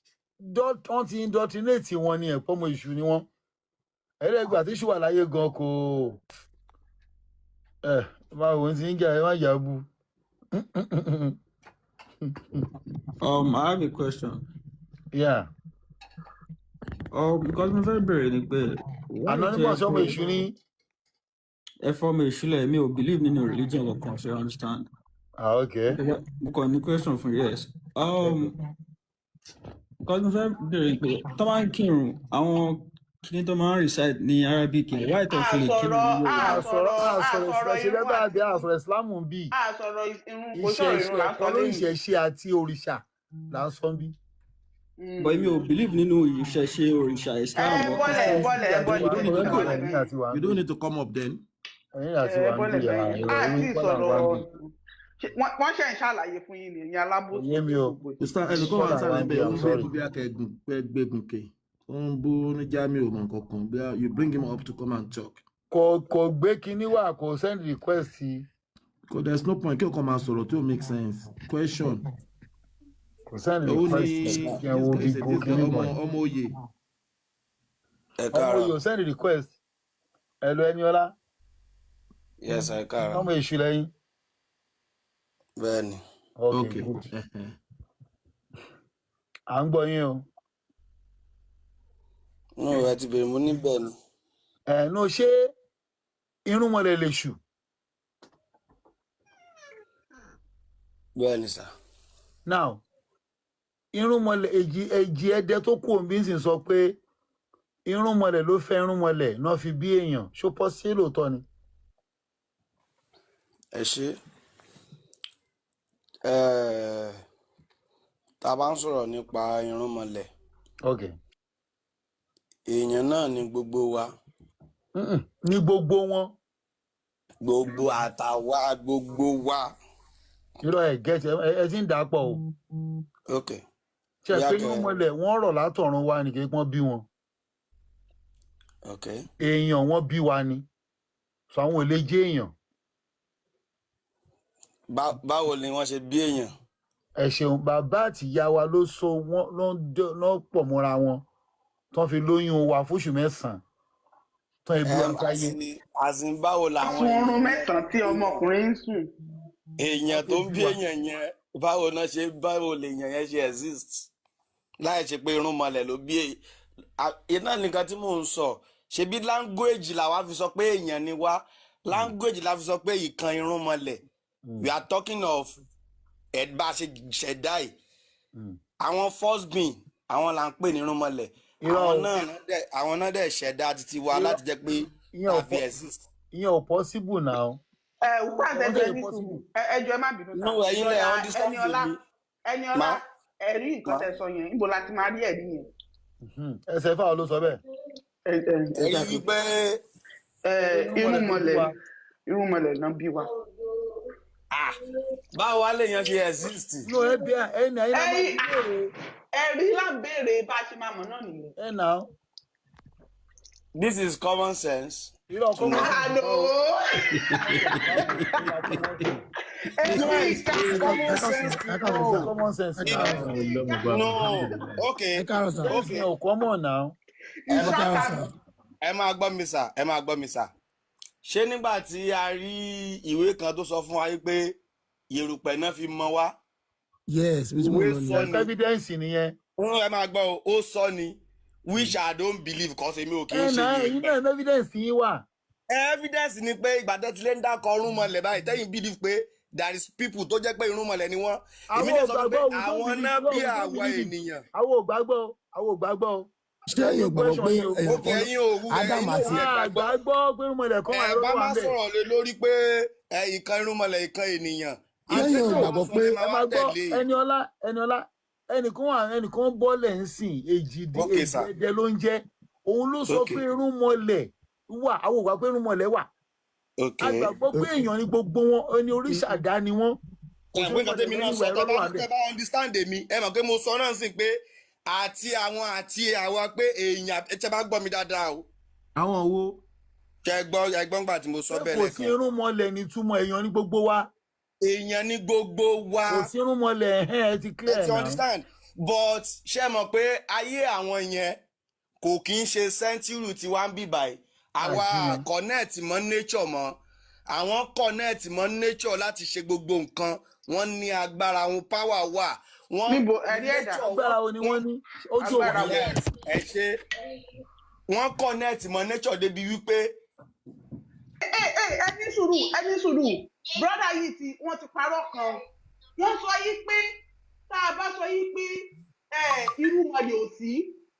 wọ́n ti indoctrinate wọn ni, ẹ̀pọ̀ ọmọ èṣù ni wọ́n. Ẹ̀rẹ́gbà tí ṣù wà láyé gan kò ẹ máa wò ó ti ń jà, ẹ má jà bu. I have a question. Yeah. Because mo fẹ́ bèrè ni pé why tó Anonymous, yẹ ọmọ pé èṣù ni. Ẹ fọ́ mi ìṣúlẹ̀, mi ò believe nínú religion kankan, ṣe you understand? Ah, okay. Mo kàn ní question fún, yes. Okay. Because mo fẹ́ bèrè pé tó bá ń kírun, àwọn kíní tó máa ń recite ní Arabic yẹn, why tó fi lè kírun Àsọ̀rọ̀ ní Yorùbá? Àsọ̀rọ̀ àsọ̀rọ̀ àsọ̀rọ̀ àsọ̀rọ̀ ìṣẹ̀ṣe irun lẹ́bàá àti àbí àsọ̀rọ̀ ìsìlámù ń bì. Àsọ̀rọ̀ irun, kò sọ̀rọ̀ Ìṣẹ̀ṣe irun là ń sọ ẹ̀kọ́ lórí lẹ́yìn. ìṣẹ̀ṣe àti òrìṣà là ń sọ ń bí. But èmi ò believe nínú ìṣẹ̀ṣe, òrìṣà, Ẹ Islam or bọ́lẹ̀, Christianity. bọ́lẹ̀, ẹ Ẹ̀yin bọ́lẹ̀ You don't bẹ́ẹ̀, need to ẹ come bọ́lẹ̀ up. ẹ̀yin bẹ́ẹ̀. àti wà ń You bí. don't need to come up then. Ẹ̀yin àti Ẹ wà ń bọ́lẹ̀ bí bẹ́ẹ̀ ìrọ̀ àti orí kọ́là ń ìsọ̀rọ̀ wá ń bí. Wọ́n ṣe ń ṣàlàyé fún yín ni ẹ̀yin Kò alábòsí yé mi o. gbogbo yìí. Ustaz, ẹnìkan wà Kọ́là ń wá sáré ń bí, bẹ́ẹ̀, ó I'm ń sorry. bẹ́ẹ̀ bí akẹ́gùn pé gbẹ́gùn kè. Ó ń bú ní Jamiu mọ̀ nǹkan kan. Bí you bring him up to come and talk. Kò gbé kinní wá, kò send request sí. Because there's no point kí o kàn máa sọ̀rọ̀ tí ò make sense. Question. Kò send Ó request ní sí kí ẹ this wo guy bí is a kò this guy kinní ọmọ kan. ọmọ oyè. Ẹ Ọmọ káàárọ̀. oyè ò send request. Ẹ lọ ẹni ọlá. Yes, ẹ káàárọ̀. Ọmọ èṣù lẹ́yìn. Bẹ́ẹ̀ ni. Okay, Okay. good. À ń gbọ́ yín o. No, ẹ ti bèrè, mo ní bẹ́ẹ̀ ni. Ẹ̀ ní o ṣé irúnmọlẹ̀ lè ṣù. Bẹ́ẹ̀ ni sà. Now, irúnmọlẹ̀ èjì ẹdẹ tó kù òǹbí sì sọ pé irúnmọlẹ̀ ló fẹ́ irúnmọlẹ̀ náà fi bí èèyàn, ṣó pọ́ sí lóòótọ́ ni? Ẹ ṣé. Tá a bá ń sọ̀rọ̀ nípa irúnmọlẹ̀, Okay. èèyàn náà ni gbogbo wa. Ní gbogbo wọn. Gbogbo àtàwa gbogbo wa. Irọ́, ẹ̀ gẹ́tì ẹ ti ń dà á pọ̀ o. Ok. Ṣe Bóyá pé kẹ irúnmọlẹ̀ wọ́n rọ̀ látọ̀run wa ni, kì í pọ́n bí wọn. Ok. Èèyàn wọn bí wa ni. Sọ àwọn ò lè jẹ́ èèyàn. Báwo ni wọ́n ṣe bí èèyàn? Ẹ ṣeun, bàbá àtìyá wa ló so wọn ló ń pọ̀ mọ́ra wọn tán fi lóyún wa fóṣù 9 tán ibi wa sáyé. Àsìn báwo làwọn Sun oorun èèyàn 9 tí ọmọkùnrin ń sùn. èèyàn Wọ́n tó fi ń bí bí wa. èèyàn yẹn, báwo náà ṣe, báwo lèèyàn yẹn ṣe exist láì ṣe pé irúnmọlẹ̀ ló bí èyí? Iná nìkan tí mò ń sọ, ṣebí language làwa fi sọ pé èèyàn ni wá, language la fi sọ pé ìkan irúnmọlẹ̀. We are talking of ẹ̀ bá a ṣe ṣẹ̀dá ẹ̀, àwọn first being, àwọn là ń pè ní irúnmọlẹ̀. Irọ́ Àwọn o. náà náà dẹ̀ ṣẹ̀dá títí wa Irọ́, láti jẹ́ pé ìyẹn ò ká fi exist. Ìyẹn ò possible now. Ẹ Ustaz, Wọ́n ẹjọ dẹ̀ ẹ ní sùúrù. possible. Ẹ jọ̀ọ́, ẹ má bínú sá. No, ẹ̀yin lẹ Ẹniọlá, understand Ẹniọlá, mi. Ẹniọlá, Má ẹ̀rí nǹkan má tẹ́ sọ yẹn, níbo la ti máa rí ẹ̀rí yẹn? Ẹsẹ̀ fáwọn ló sọ bẹ́ẹ̀. Ẹ ẹ Ẹ̀rí exactly. wípé Ẹ Irúnmọlẹ̀ ló bí irúnmọlẹ̀ wa. irúnmọlẹ̀ náà bí wa. Ah, báwo wá lèèyàn ṣe exist? No, ẹ bí ẹ ní ayé náà máa Ẹ̀rí bí léèrè. ẹ̀rí là ń béèrè, bá a ṣe máa mọ̀ náà nìyẹn. Ẹ nà ó. This is common sense Irọ́ to common me. sense Àlò kọ́ o. Ó ta common sense. èmi Yes, ìka it's Ẹ common káàsán, sense ẹ káàsán to sà, know. Common sense ẹ now. káàsán sà, No, ẹ okay, káàárọ̀ sà, Sense okay. yẹn ò common now. ẹ Ẹ káàárọ̀ ìṣàkà sà. Ẹ máa gbọ́ mi sà, ẹ máa gbọ́ mi sà. Ṣé nígbà tí a rí ìwé kan tó sọ fún wa wípé yerùpẹ̀ náà fi mọ wá? Yes, bí tí mò ń Ìwé lọ sọ nìyẹn. ni. Evidence nìyẹn. Ẹ máa gbọ́ o, ó sọ ni, which I don't believe cause èmi ò kì í Ẹ ṣe nà ẹ̀yin yerùpẹ̀. náà evidence yín wà. Evidence ni pé ìgbà tẹ́ ti lé ń dákọ̀ irúnmọlẹ̀ báyìí, tẹ́yìn believe pé there is people tó jẹ́ pé irúnmọlẹ̀ ni wọ́n. Èmi Àwọn dẹ̀ ò sọ fún pé gbàgbọ́, we don't àwọn believe. náà No, bí we don't àwa believe it. ènìyàn. Àwọn ò gbàgbọ́ o, àwọn ò gbàgbọ́ o. Ṣé ẹ̀yin ò Ẹ̀yin gbàgbọ́ question pé yín o. èèyàn Ok, kan ẹ̀yin ò wú Adam ẹ̀yin náà àti ò lè A gbàgbọ́. gbàgbọ́ pé irúnmọlẹ̀ kan wà, Ẹ irọ́ bá ló wà má ń bẹ̀. sọ̀rọ̀ lé lórí pé ẹ ìkan irúnmọlẹ̀ ìkan ènìyàn. Ṣé ẹ̀yin ò Àti tí gbàgbọ́ wọ́n sọ pé lè máa Ẹ wá máa gbọ́ tẹ̀lé. Ẹniọlá, Ẹniọlá, ẹnìkan wà, ẹnìkan bọ́lẹ̀ ń sìn èjì Ok èjì sir. ẹdẹ ló ń jẹ́. Òun ló sọ Ok. pé irúnmọlẹ̀ wà, àwọn ò gbà pé irúnmọlẹ̀ wà. Ok. A gbàgbọ́ pé èèyàn ni gbogbo wọn, ẹni oríṣàdá ni wọ́n. Kò Ẹ sí pé nǹkan irúnmọlẹ̀ tẹ́mi náà lórí sọ ìwà, tẹ́ irọ́ ló bá wà ń bẹ̀. tẹ́ bá understand èmi, ẹ mọ̀ pé mo sọ náà sì pé àti àwọn àti àwa pé èèyàn tẹ́ bá gbọ́ mi dáadáa o. Àwọn wo? Ṣé gbọ́ ẹgbọ́n gbà tí mo sọ Pé bẹ́ẹ̀ kò sí lẹ́ẹ̀kan. irúnmọlẹ̀ ní túmọ̀ èèyàn ní gbogbo wa. Èèyàn ní gbogbo wa. Kò sí irúnmọlẹ̀, ẹ̀hẹ́n, ẹ ti Ẹ clear ti now. understand, but ṣé mọ̀ pé ayé àwọn yẹn kò kí ń ṣe sẹ́ńtírù tí wàá ń bì báyìí. Àwa Àjìnà. connect mọ́ nature mọ́, àwọn connect mọ́ nature láti ṣe gbogbo nǹkan. Wọ́n ní agbára wọn, power wà, wọ́n níbo ẹ̀rí ẹ̀dá nature Agbára wo ni wọ́n ní? Ojú agbára òwò wo. Yes, ẹ ṣe, wọ́n connect mọ́ nature débi wípé Ẹ ẹ ẹ ní sùúrù, ẹ ní sùúrù. Brother yìí tí wọ́n ti parọ́ kan, wọ́n sọ yìí pé tá a bá sọ yìí pé ẹ irúnmọlẹ̀ ò sí,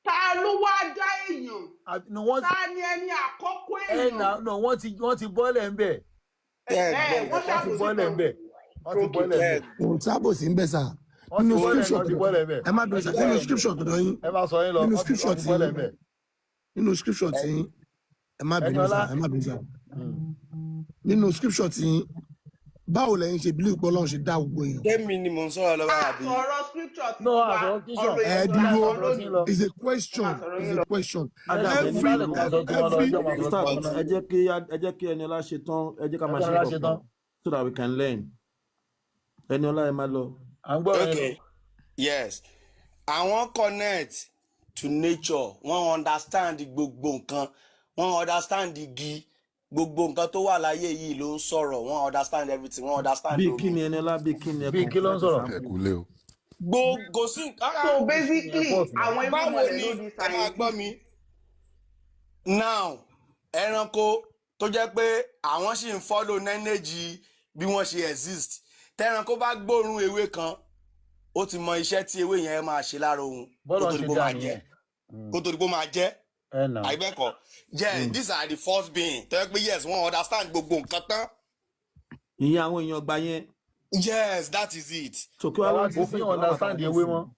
ta ló wá dá èèyàn? No, wọ́n Ta ni ẹni àkọ́kọ́ ẹ èèyàn? nà no, wọ́n ti bọ́lẹ̀ ń bẹ̀. ẹ Ẹ gbọ́ wọ́n nǹkan Wọ́n ti ṣàbòsí bọ́lẹ̀ kan. ń bẹ̀. Wọ́n ti Ok. bọ́lẹ̀ ń ẹ bẹ̀. Kò sábòsí ń bẹ̀ sà. Wọ́n ti Nínú bọ́lẹ̀, scripture wọ́n ti tọ̀dọ̀ bọ́lẹ̀ ń bẹ̀. ẹ má bẹ̀rẹ̀ sà, nínú scripture tọ̀dọ̀ yín, Ẹ máa sọ yín lọ, nínú wọ́n ti scripture wọ́n ti tí bọ́lẹ̀ ń bẹ̀. nínú scripture tí ẹ má bínú sà, Ẹniọlá. ẹ má bínú sà. Nínú scripture tí báwo lẹ̀yin ṣe believe pé Ọlọ́run ṣe dá gbogbo èèyàn? Tẹ́mi ni mò ń sọ̀rọ̀ lọ́wọ́ àbí? Àsọ̀rọ̀ scripture ti No, tiwa, àsọ̀rọ̀ kíṣọ̀. ọ̀rọ̀ Ẹ èèyàn la dúró, sọ Ọ̀rọ̀ sí lónìí. lọ. is a Ẹ máa question, sọ̀rọ̀ is yín a lọ. question. Adam, Ẹni Every lálẹ́ kò máa sọ tí wọ́n lọ, every ẹjọ́ máa sọ tí Ustaz, wọ́n lọ. ẹ jẹ́ kí Ẹniọlá ṣe tán, ẹ jẹ́ ká máa Ẹjọ́ ṣe ńlá ṣe kọ̀ọ̀kan tán. so that we can learn. Ẹniọlá, ẹ máa lọ. À ń gbọ́rọ̀ yín lọ. Okay, yes, àwọn connect to nature, wọ́n understand gbogbo nǹkan, wọ́n understand igi, gbogbo nǹkan tó wà láyé yìí ló ń sọ̀rọ̀, wọ́n understand everything, wọ́n understand Bíi kí omi. ni Ẹniọlá, bíi kí ni ẹ Bíi kàn kí ló fún ń sọ̀rọ̀? example. Ẹ kúlé o. Gbogbo sí rárá. So basically Ìyẹn pọ̀ sí. àwọn Báwo irúnmọlẹ̀ ni ló di ẹ máa gbọ́ scientist. mi now? Ẹranko tó jẹ́ pé àwọn sì ń follow lineage bí wọ́n ṣe exist, tẹranko bá gbóòórùn ewé kan, ó ti mọ iṣẹ́ tí ewé yẹn máa ṣe lára òun kó Bọ́lọ̀ tó ń di ṣe pé ó dá máa jẹ nìyẹn. kó tó di pé ó máa jẹ. Ẹ nà. Àìbẹ́ẹ̀kọ́? Yeah, these are the first being tó yẹ pé yes, wọ́n understand gbogbo nǹkan tán. Ìyẹn àwọn èèyàn gba yẹn. Yes, that is it. So kí wàá ló Àwa ń ti bó sí fún ìtàn lábàtà understand ewé nísìnyí? mọ́.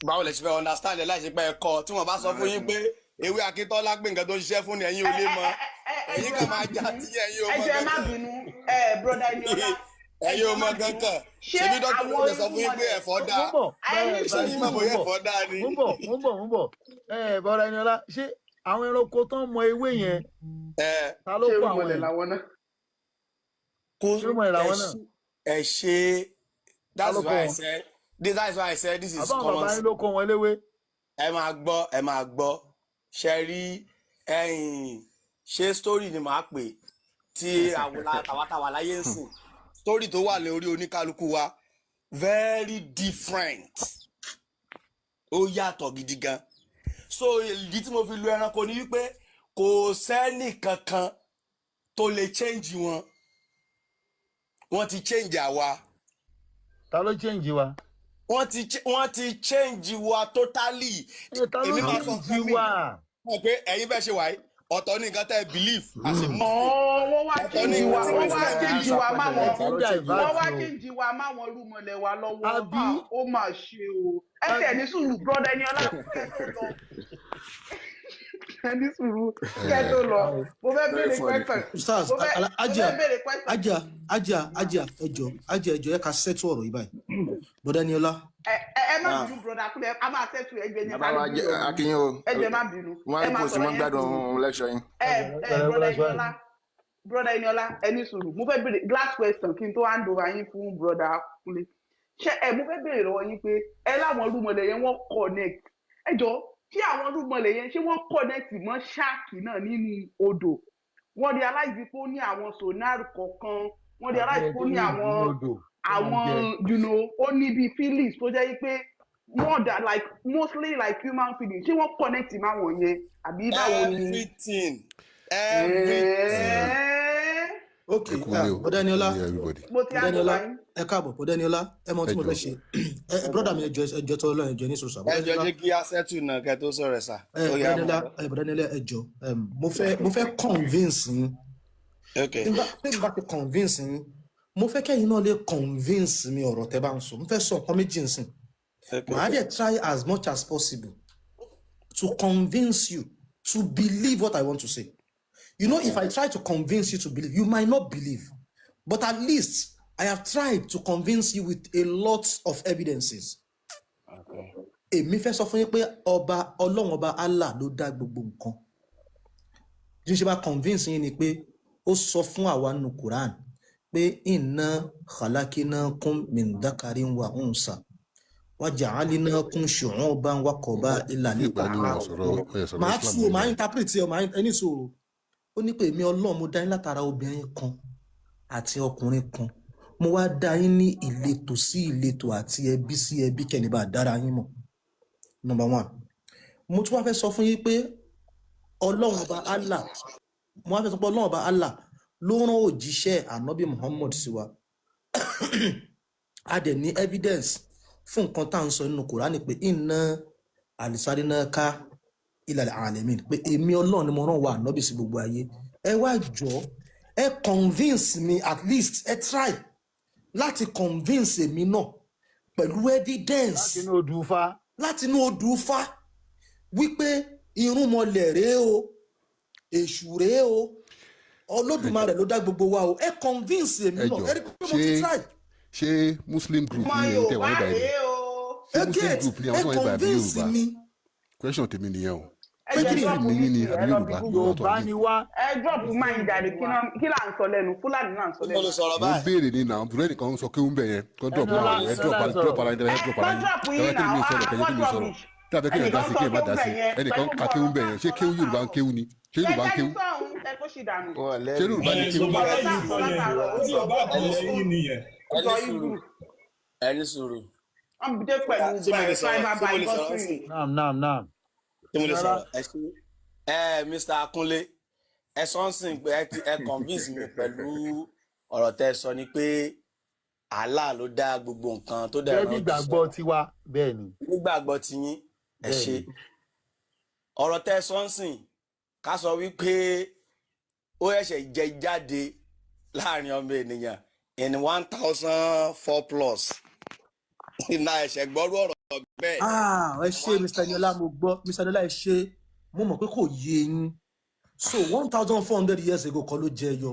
Báwo lẹ ṣe fẹ́ understand ẹ láì ṣe pé ẹ kọ́? Tí wọ́n bá sọ fún yín pé ewé Akíntọ́lá gbé nǹkan tó ń ṣiṣẹ́ fún ni, ẹ̀yin ò Ẹ lè ẹ mọ̀. ẹ ẹ ẹ Ẹ̀yin jọ̀ọ́ ẹ kan má máa já bínú, tí ẹ̀yin ò ẹ mọ̀ jọ̀ọ́ ẹ má kankan. bínú, ẹ brother Eniola, ẹ Ẹ̀yin jọ̀ọ́ ò ẹ má mọ̀ bínú. kankan. Ṣé Ṣebí dókítà ló àwọn lè sọ fún yín pé irúnmọlẹ̀ ẹ̀fọ́ Mo dáa? ń bọ̀, ẹ ní bẹ́ẹ̀ Ṣé sùúrù yín mọ̀ báyìí, mo bóyá ń bọ̀, ẹ̀fọ́ dáa ni? mo ń bọ̀, mo ń bọ̀, mo ń bọ̀. Ẹ bọ́lá Ẹniọlá, ṣé àwọn ẹranko tó ń mọ ewé yẹn, Ẹ ta ló ṣé kó àwọn irúnmọlẹ̀ yẹn? làwọn náà? Kó Ṣé irúnmọlẹ̀ ẹ làwọn náà? ṣe ẹ ṣe Ta that's ló kó why I wọn? said this, that's why I said this is Àbáwọn common bàbá yín sense. ló kó wọn léwé. Ẹ máa gbọ́, ẹ máa gbọ́. Ṣe rí ẹ̀yìn, ṣé story ni màá pè tí àwòlá tàwátàwà láyé ń sìn, story tó wà lórí oníkálukú wa very different, ó yàtọ̀ gidi gan. So ìdí tí mo fi lu ẹranko ni wípé kò sẹ́nì kankan tó lè change wọn, wọ́n ti change àwa. Ta ló change wa? Wọ́n ti change wa totally. Ẹ ta ló Èmi máa sọ change nǹkan mi wa? mọ̀ pé ẹ̀yin bẹ́ẹ̀ ṣe wáyé, ọ̀tọ̀ ní nǹkan tẹ́ ẹ believe as a Muslim, Ọ̀ọ́ wọ́n wá ọ̀tọ̀ ní change wa, nǹkan tí wọ́n wá Christian change believe. wa máwọn, Ẹ ti ń wọ́n divert wá o. change wa máwọn rúmọlẹ̀ wa lọ́wọ́. Àbí Ah, ó mà ṣe o. Ẹ tẹ̀ ní sùúrù, brother Eniola, kẹ́ tó lọ. Ẹ ní sùúrù kẹ́ tó lọ. Mo fẹ́ Very béèrè funny. question. Ustaz, Mo fẹ́ Aja, béèrè question. Aja, Aja, Aja, ẹjọ, Aja, ẹjọ, ẹ ká settle ọ̀rọ̀ yìí báyìí. Bọ́dá Eniola. Ẹ má Náà bínú, brother Kúnlé, a máa tẹ́tù ẹgbẹ́ yẹn Bàbá sáré wa bí jẹ́ ọ̀rọ̀ yìí. akínyìn o. Ẹ jọ̀ọ́, ẹ má bínú, Wọ́n á ẹ rí máa post sọ̀rọ̀ wọ́n yẹn gbádùn sùúrù. lecture yín. Ẹ brother Eniola, brother Eniola, ẹ ní sùúrù. Mo fẹ́ béèrè last question kí n tó hand over yín fún brother Kúnlé. Ṣé ẹ, mo fẹ́ béèrè lọ́wọ́ yín pé ẹ láwọn irúnmọlẹ̀ yẹn, wọ́n connect. Ẹ jọ, ṣé àwọn irúnmọlẹ̀ yẹn, ṣé wọ́n connect mọ́ shark náà nínú odò? Wọ́n realize pé ó ní àwọn sonar kọ̀ọ̀kan, wọ́n realize Àti pé ẹ ó tó ní ní ìdí àwọn odò tó máa ń àwọn jẹ. ó ní bíi feelings tó jẹ́ pé more than like mostly like human feelings. Ṣé wọ́n connect máwọn yẹn àbí báwo ni? Everything, everything. Ẹ̀ẹ́. Ok. Ẹ kú ilé o. Bọ́dá Eniola. Ẹ kú ilé everybody. Mo ti Bọ́dá hand Eniola, over yín. ẹ káàbọ̀. Bọ́dá Eniola, ẹ mọ Ẹ tí mo jọ fẹ́ ṣe. Ẹ brother mi, ẹ jọ̀ọ́, ẹ jọ̀ọ́ tó Ọlọ́run, ẹ jọ̀ọ́, ní sùúrù sà. Ẹ Bọ́dá jọ Eniola. jẹ́ kí á settle náà kẹ́ tó sọ̀rọ̀ sà. Ẹ Ó bọ́dá yá, mo Eniola, gbọ́. ẹ bọ́dá Eniola, ẹ jọ̀ọ́, mo fẹ́ convince yín. Ok. Tí n bá ti convince yín, mo fẹ́ kẹ́yìn náà lè convince mi ọ̀rọ̀ tẹ́ bá ń sọ. Mo fẹ́ sọ nǹkan méjì nsìn. Ok. Màá dẹ̀ try as much as possible to convince you to believe what I want to say. If I try to convince you to believe, you might not believe. But at least I have tried to convince you with a lot of evidences. Ok. Èmi fẹ́ sọ fún yín pé ọba Ọlọ́run ọba Allah ló dá gbogbo nǹkan. Bí n ṣe bá convince yín ni pé ó sọ fún àwa nínú Quran pé inna khalaqnakum min dhakarin wa unsa wa ja'alnakum shu'uban wa qaba'ila Fi ìgbà ní wọn lita'arafu. sọ̀rọ̀ ẹ sọ̀rọ̀ Màá Islam tú o, màá níbẹ̀. interpret ẹ o, màá ẹni sọ̀rọ̀. Ó ní pé èmi Ọlọ́run, mo dá yín látara obìnrin kan àti ọkùnrin kan. Mo wá dá yín ní ìletò sí ìletò àti ẹbí sí ẹbí kẹ́ lè bá dára yín mọ̀. Number one. Mo tún wá fẹ́ sọ fún yín pé Ọlọ́run ọba Allah, mo wá fẹ́ sọ pé Ọlọ́run ọba Allah ló rán òjíṣẹ́ Ànábì Muhammad sí wa. A dẹ̀ ní evidence fún nǹkan tá à ń sọ nínú Kùránì pé inna arsalnaka ilal alamin, pé èmi Ọlọ́run ni mo rán wa Ànábì sí gbogbo ayé. Ẹ wá jọ, ẹ convince me, at least ẹ try láti convince èmi náà pẹ̀lú evidence Láti inú odù Ifá. Láti inú odù Ifá wípé irúnmọlẹ̀ rèé o, èṣù rèé o, Olódùmarè ló dá gbogbo wa o. Ẹ convince èmi Ẹ náà. jọ, Ẹ rí pé mo ti ṣé try. ṣé Muslim group Ọmọ ní ẹ̀yin tẹ́ wà Yorùbá níbàyìí ni? rèé o. Ṣé Muslim Ẹ get group ní ẹ àwọn tó wà níbàyìí àbí convince Yorùbá? mi. Question tèmi nìyẹn o. Ẹ Ṣé jẹ́ Muslim drop ní yín ni yín sí, àbí ẹ lọ bí Yorùbá? Google. Yorùbá tó Yorùbá wà ni ní. wá. Ẹ drop Muslim máa ń jàre ni kí wá. Kí là ń sọ lẹ́nu? Fúlàní là ń sọ Ṣé mo lẹ́nu. lè sọ̀rọ̀ Mo ń báyìí? béèrè ní náà, dúró, ẹnìkan ń sọ kéwú ń bẹ̀ yẹn, kó drop Eniola, máa ẹ drop Eniola ara, drop sọ̀rọ̀. ara yín, Ẹ drop ara kọ́ yín. drop Tẹ́lẹ̀ yín kí náà, mi sọ̀rọ̀, ah, kẹ́yẹ́ what kí mi sọ̀rọ̀. rubbish. Tí a fẹ́ kéèyàn dá Ẹnìkan sí, sọ kéèyàn má kéwú dá bẹ̀ sí. yẹn Ẹnìkan pẹ̀lú ka kéwú ọ̀rọ̀ ń bẹ̀ tá à yẹn. ń Ṣé sọ kéwú Yorùbá ń látàárọ̀. kéwú ni? Ṣé Yorùbá ń Ṣẹ́gbẹ́ni kéwú? sọ̀hún, ẹ kó ṣì dànù. Wọn Ṣé lẹ́rìí. Yorùbá ni Ẹ kéwú? Yorùbá Ọ̀rọ̀ tá lẹ́yìn à ń sọ sọ yẹn, látàárọ̀, ó tí sọ Yorùbá ó Ẹ ní àbọ̀lẹ̀ sùúrù. yín nìyẹn. Ẹ sọ ní sùúrù. Hebrew. Ẹ ní sùúrù. Wọ́n dé pẹ̀lú Ṣé mo lè sọ̀rọ̀? tribal Ṣé mo lè sọ̀rọ̀ bigotry. sí? Naam, naam, naam. Ṣé mo lè Eniola. sọ̀rọ̀? Ẹ ṣe. Ẹ Mr. Akunle, ẹ sọ ń sìn pé ẹ convince mi pẹ̀lú ọ̀rọ̀ tẹ́ ẹ sọ ni pé Allah ló dá gbogbo nǹkan tó dẹ̀ Gẹ́gẹ́ rán bí òjíṣẹ́. ìgbàgbọ́ tiwa, bẹ́ẹ̀ ni. Nígbàgbọ́ tiyín, ẹ Bẹ́ẹ̀ ṣe. ni. Ọ̀rọ̀ tẹ́ ẹ sọ ń sìn ká sọ wípé ó ṣẹ̀ṣẹ̀ jẹ jáde láàrin ọmọ ènìyàn in 1004 plus iná ẹ̀ṣẹ̀ gbọ́rú ọ̀rọ̀ bẹ́ẹ̀. Ah, ẹ ṣe, Mr. Eniola, mo gbọ́. Mr. Eniola, ẹ ṣe. Mo mọ̀ pé kò yé yín. So 1400 years ago kọ́ ló jẹyọ.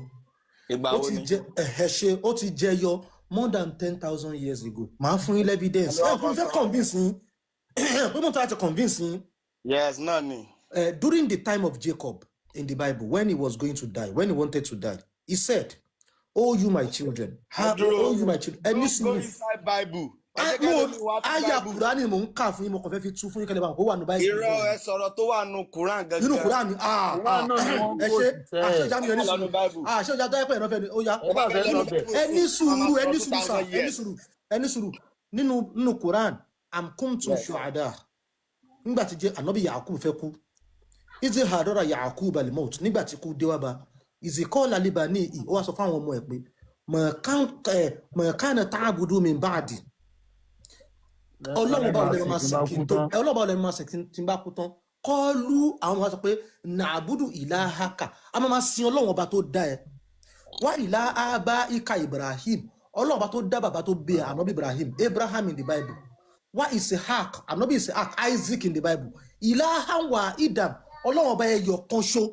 Ìgbà Ó wo ti ni? jẹ ẹ ṣe, ó ti jẹyọ more than 10,000 years ago. Màá fún yín evidence. Ẹni Ẹ ọkọ kò fẹ́ sọ. convince yín pé mo try to convince yín. Yes, náà ni. During the time of Jacob in the Bible, when he was going to die, when he wanted to die, he said, "Oh, you my children, Ẹ ha, dúró. oh, you my children." Ẹ ní Don't go sùúrù. inside Bible. Ẹ jẹ́ Mo kẹ́lòmíì wá tú àyà Bible. Kùránì mò ń kà fún yín, mo kàn fẹ́ fi tú fún yín kẹ́lẹ́ bá wọn kó wà ní Bible Irọ́, bẹ́ẹ̀ ẹ ni. sọ̀rọ̀ tó wà nù Quran Nínú gangan. Kùránì, ah, Quran ah, náà ni wọ́n ń ẹ kó ṣe, sẹ́. àṣẹ ìjà mi, Ẹ ẹ ní má lọ nù sùúrù. Bible. Ah, ṣé ìjà tó yẹ pé ìrànfẹ́ ni, ó yá. Ẹ Ẹ bá bá fẹ́ fẹ́ lọ lọ nù bẹ̀. Bible Ẹ ní sí, a máa sùúrù, ẹ sọ̀rọ̀ ní two sùúrù sà, thousand ẹ ní years. sùúrù, ẹ ní sùúrù. Nínú Quran, am kuntum Yes. shuhada. Nígbà tí jẹ́ Ànábì Yakub fẹ́ kú, ìdí hadara Yakub alimout, nígbà tí kú dé wá bá, ìzìkọ́ lálíbà ní ìhì, ó wá sọ fáwọn ọmọ ẹ̀ pé mọ̀ọ́kánà ta'budu min ba'di, Ọlọ́run Ẹ bá máa ọlẹ́nu sìn máa tí n sìn bá kí kú n tó tán. Ọlọ́run bá ọlẹ́nu máa sìn tí n bá kú tán. Kọ́ọ́lù àwọn wa sọ pé nàbúdù ìlàhàkà, a máa sin Ọlọ́run ọba tó dá ẹ wá, ìlà àbá ìka Ibrahim, Ọlọ́run ọba tó dá bàbá tó bí ẹ, ànábì Ibrahim, Abraham in the Bible, wá Isahak, ànábì Isahak, Isaac in the Bible, ìlàhà wà idam, Ọlọ́run ọba ẹyọ kan ṣo,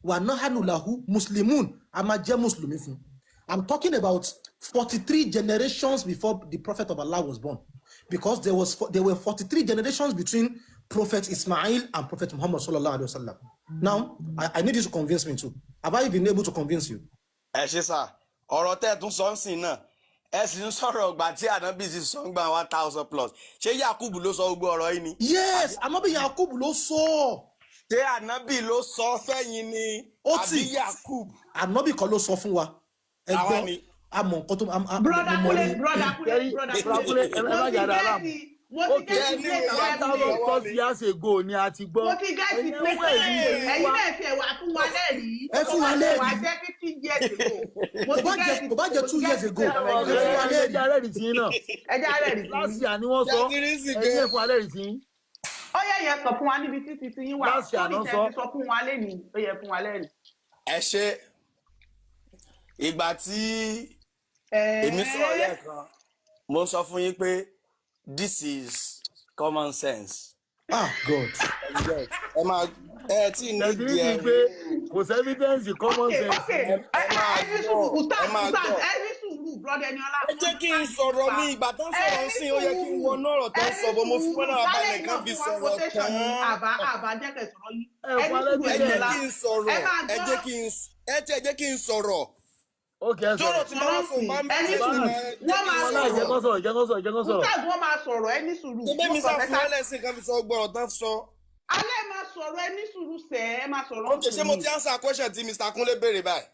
wà náhànú làhú muslimun, a máa jẹ́ mùsùlùmí fún. I'm talking about 43 generations before the Prophet of Allah was born, because there were 43 generations between Prophet Ismail and Prophet Muhammad sallallahu alaihi wasallam. Now, I need you to convince me too. Have I been able to convince you? Ẹ ṣe sà, ọ̀rọ̀ tẹ́ ẹ tún sọ ń sìn náà, ẹ sì ń sọ̀rọ̀ ọgbà tí ànábì sì sọ ń gba 1000 plus. Ṣé Yakubu ló sọ gbogbo ọ̀rọ̀ yìí ni? Yes, Ànábì Yakub ló sọ. Ṣé ànábì ló sọ fẹ́yìn ni Ó àbí tì. Yakub? Ànábì kan ló sọ fún wa. Ẹ Àwa gbọ́, ni. a mọ̀ nǹkan tó a Brother mo mọ Kúnlé, ní. brother Kúnlé, Kẹ́rí brother Kúnlé, Kúnlé, ẹ mo má ti jà dáa láàmú. gẹ́ẹ̀tì, mo ti Okay, gẹ́ẹ̀tì Jẹ́ ní plate one ọwọ́ thousand mi. plus years ago ni a ti gbọ́. Mo ti gẹ́ẹ̀tì Ẹ̀yin plate wọ ẹ̀rí ọwọ́ mi. yín Ẹ̀yin wá. náà tiẹ̀ wá fún wa lẹ́rìí. Ẹ Tó fún bá wa tiẹ̀ wá lẹ́rìí. jẹ́ 50 years ago. Mo Kò ti bá jẹ́ gẹ́ẹ̀tì, kò bá jẹ́ mo ti 2 years gẹ́ẹ̀tì ago. plate ọwọ́ Ẹ mi. fún wa Ẹ lẹ́rìí. jẹ́ arẹ́rìí tí yín náà. Ẹ jẹ́ arẹ́rìí sí Last yín. year ni wọ́n sọ. Jẹ́ ti rí sí Ẹ̀yin pé ẹ̀ fún arẹ́rìí tí yín. Ó yẹ yẹn sọ fún wa níbi títí tí yín wà. Last year Sórí náà tẹ́ sọ. ti sọ fún wa lénìí, ó yẹ fún wa lẹ́rìí. Ẹ ṣe ìgbà tí èmi sọ̀rọ̀ Ẹ̀ẹ́ lẹ́ẹ̀kan, mo sọ fún yín pé this is common sense. Ah God. Ẹ máa ẹ tí ní Tẹ̀sí di ní ẹ pé kò sí evidence common okay, sense okay. ni. ẹ Ẹ máa ẹ ní gbọ́ sùúrù, ẹ Ustaz, máa Ustaz, gbọ́. ẹ ní sùúrù, brother Eniola. Ẹ jẹ́ kí n sọ̀rọ̀ mi, ìgbà tó ń Ẹ sọ̀rọ̀ ń ní sìn ó yẹ kí n sùúrù, wọnú ọ̀rọ̀ tó ẹ ń ní sọ bọ́ mo fi sùúrù. wọ́n náà Lálẹ́ balẹ̀ yìí kán náà fi fún wa sọ̀rọ̀ quotation ni tán. àbá àbá jẹ́ kẹ́ sọ̀rọ̀ yín. Ẹ Ẹ fún ní sùúrù Ẹ jẹ́ Eniola. kí n Ẹ sọ̀rọ̀, máa ẹ jẹ́ gbọ́ kí n ẹ tiẹ̀ jẹ́ kí n sọ̀rọ̀. Ok, ẹ Tọ́rọ̀ sọ̀rọ̀. tí màá sọ̀rọ̀ sọ sí. bá Ẹ ní mẹ́sẹ̀ sùúrù. tí máa jẹ́ Wọ́n kí n máa Wọ́n láì jẹ́ sọ̀rọ̀. kó sọ̀rọ̀, jẹ́ kó sọ̀rọ̀, jẹ́ kó sọ̀rọ̀. Ustaz, wọ́n máa sọ̀rọ̀, ẹ ní sùúrù. Ṣé Mo mi kàn sá fẹ́ fún ká. ẹlẹ́sìn kan fi sọ gbọ́rọ̀ tán sọ? Alẹ́ máa sọ̀rọ̀, ẹ ní sùúrù sẹ́, ẹ máa sọ̀rọ̀ Ok, ṣé mo sùúrù. ti answer question tí Mr. Kunle béèrè báyìí?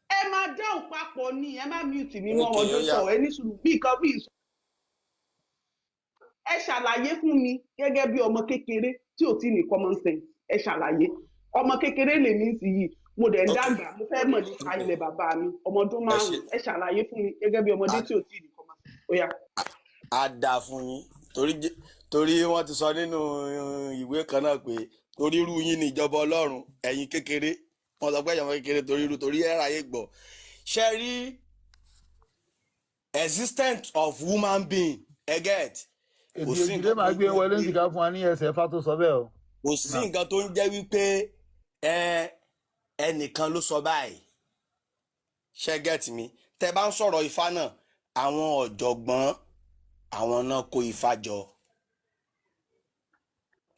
Ẹ máa dáhùn papọ̀ ni, ẹ má mute mi mọ́ Ok, ó ọjọ́ yá. sọ, ẹ ní sùúrù bí nǹkan bí ìsọ. Ẹ ṣàlàyé fún mi gẹ́gẹ́ bí ọmọ kékeré tí ò tí ní common sense. Ẹ ṣàlàyé. Ọmọ kékeré lèmi sì yìí, mo dẹ̀ ń Ok, dàgbà, mo fẹ́ mọ̀ nípa ilẹ̀ bàbá mi, ọmọ ọdún ẹ ṣe. 5. Ẹ ṣàlàyé fún mi gẹ́gẹ́ bí ọmọdé tí ò tí ní common sense. Ó yá. A dáa fún yín torí torí wọ́n ti sọ nínú ìwé kan náà pé torí irú yín ni ìjọba Ọlọ́run, ẹ̀yin kékeré. Wọ́n sọ pé ẹ̀yin ọmọ kékeré torí irú torí ẹ̀ ráyè gbọ́. Ṣé rí existence of human being, ẹ get? Kò Èdè sí òjìlé nǹkan tó máa ń gbé jẹ́ wọlé pé ń sìgá fún wa ní ẹsẹ̀ Ifá tó sọ bẹ́ẹ̀ o. kò sí Náà. nǹkan tó ń jẹ́ wípé ẹ ẹnìkan ló sọ báyìí. Ṣé get mi? Tẹ bá ń sọ̀rọ̀ Ifá náà, àwọn ọ̀jọ̀gbọ́n àwọn náà kó Ifá jọ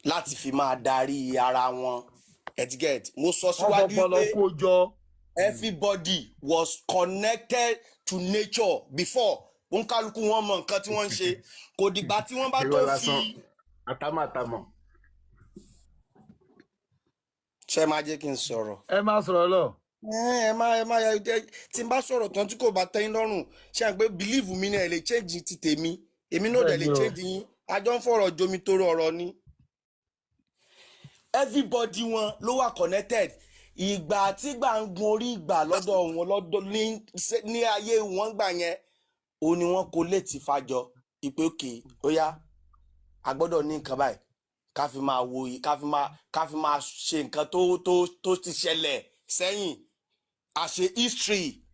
láti fi máa darí ara wọn. Ẹ ti get? Mo sọ Wọ́n síwájú fọpọlọ wípé kó jọ. everybody was connected to nature before. Òǹkálukú wọn mọ nǹkan tí wọ́n ń ṣe. Kò dìgbà tí wọ́n bá Irọ́ tó fi lásán, àtàmàtàmọ̀. Ṣé máa jẹ́ kí n sọ̀rọ̀? Ẹ má sọ̀rọ̀ lọ. Ẹ má ya jẹ́ tí n bá sọ̀rọ̀ tán tí kò bá tẹ́yín lọ́rùn, ṣé à ń pé believe mi náà ẹ lè change ti tèmi, èmi náà dẹ̀ Bẹ́ẹ̀ lè ni o. change yín, a jọ ń fọ̀rọ̀ jomi toro ọ̀rọ̀ ni. Everybody wọn ló wà connected. Ìgbà tí gbà ń gun orí ìgbà lọ́dọ̀ wọn lọ́dọ̀ ní ayé wọn gbà yẹn, ó ní wọn kò létí fàjọ ìpè òkè ó yá, a gbọ́dọ̀ ní nǹkan báyìí ká fi máa wo ká fi máa ṣe nǹkan tó ti ṣẹlẹ̀ sẹ́yìn, àṣe history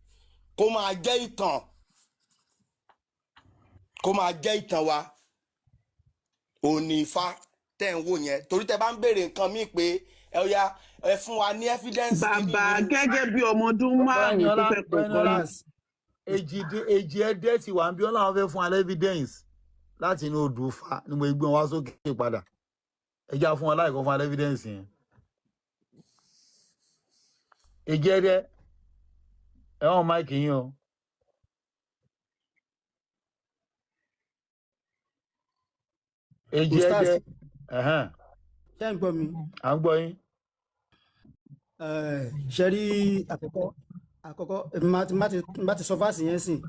kó máa jẹ́ ìtàn, kó máa jẹ́ ìtàn wa. Òní Ifá tẹ́ ń wò yẹn, torí tẹ́ bá ń béèrè nǹkan míì pé ẹ ó yá ẹ fún wa ní evidence kìíní Bàbá nínú gẹ́gẹ́ bí ọmọ ọdún 5 tó Bẹ́ẹ̀niọlá fẹ́ kọ̀ọ̀kan Bẹ́ẹ̀niọlá ní. èjì ẹdẹ ti wà ń bí wọn làwọn fẹ́ fún alẹ́ evidence láti inú odù Ifá ni mo gbé wọn wá sókè padà. Ẹ já fún wọn láì kọ́ fún alẹ́ evidence yẹn. Èjì ẹdẹ ẹ hàn máìkì yín o. Èjì Ustaz, ẹdẹ ẹ̀hẹ́n, ṣé ń gbọ́ mi? À ń gbọ́ yín. Ṣe rí àkọ́kọ́ èmi má ti sọ fásì yẹn sìn,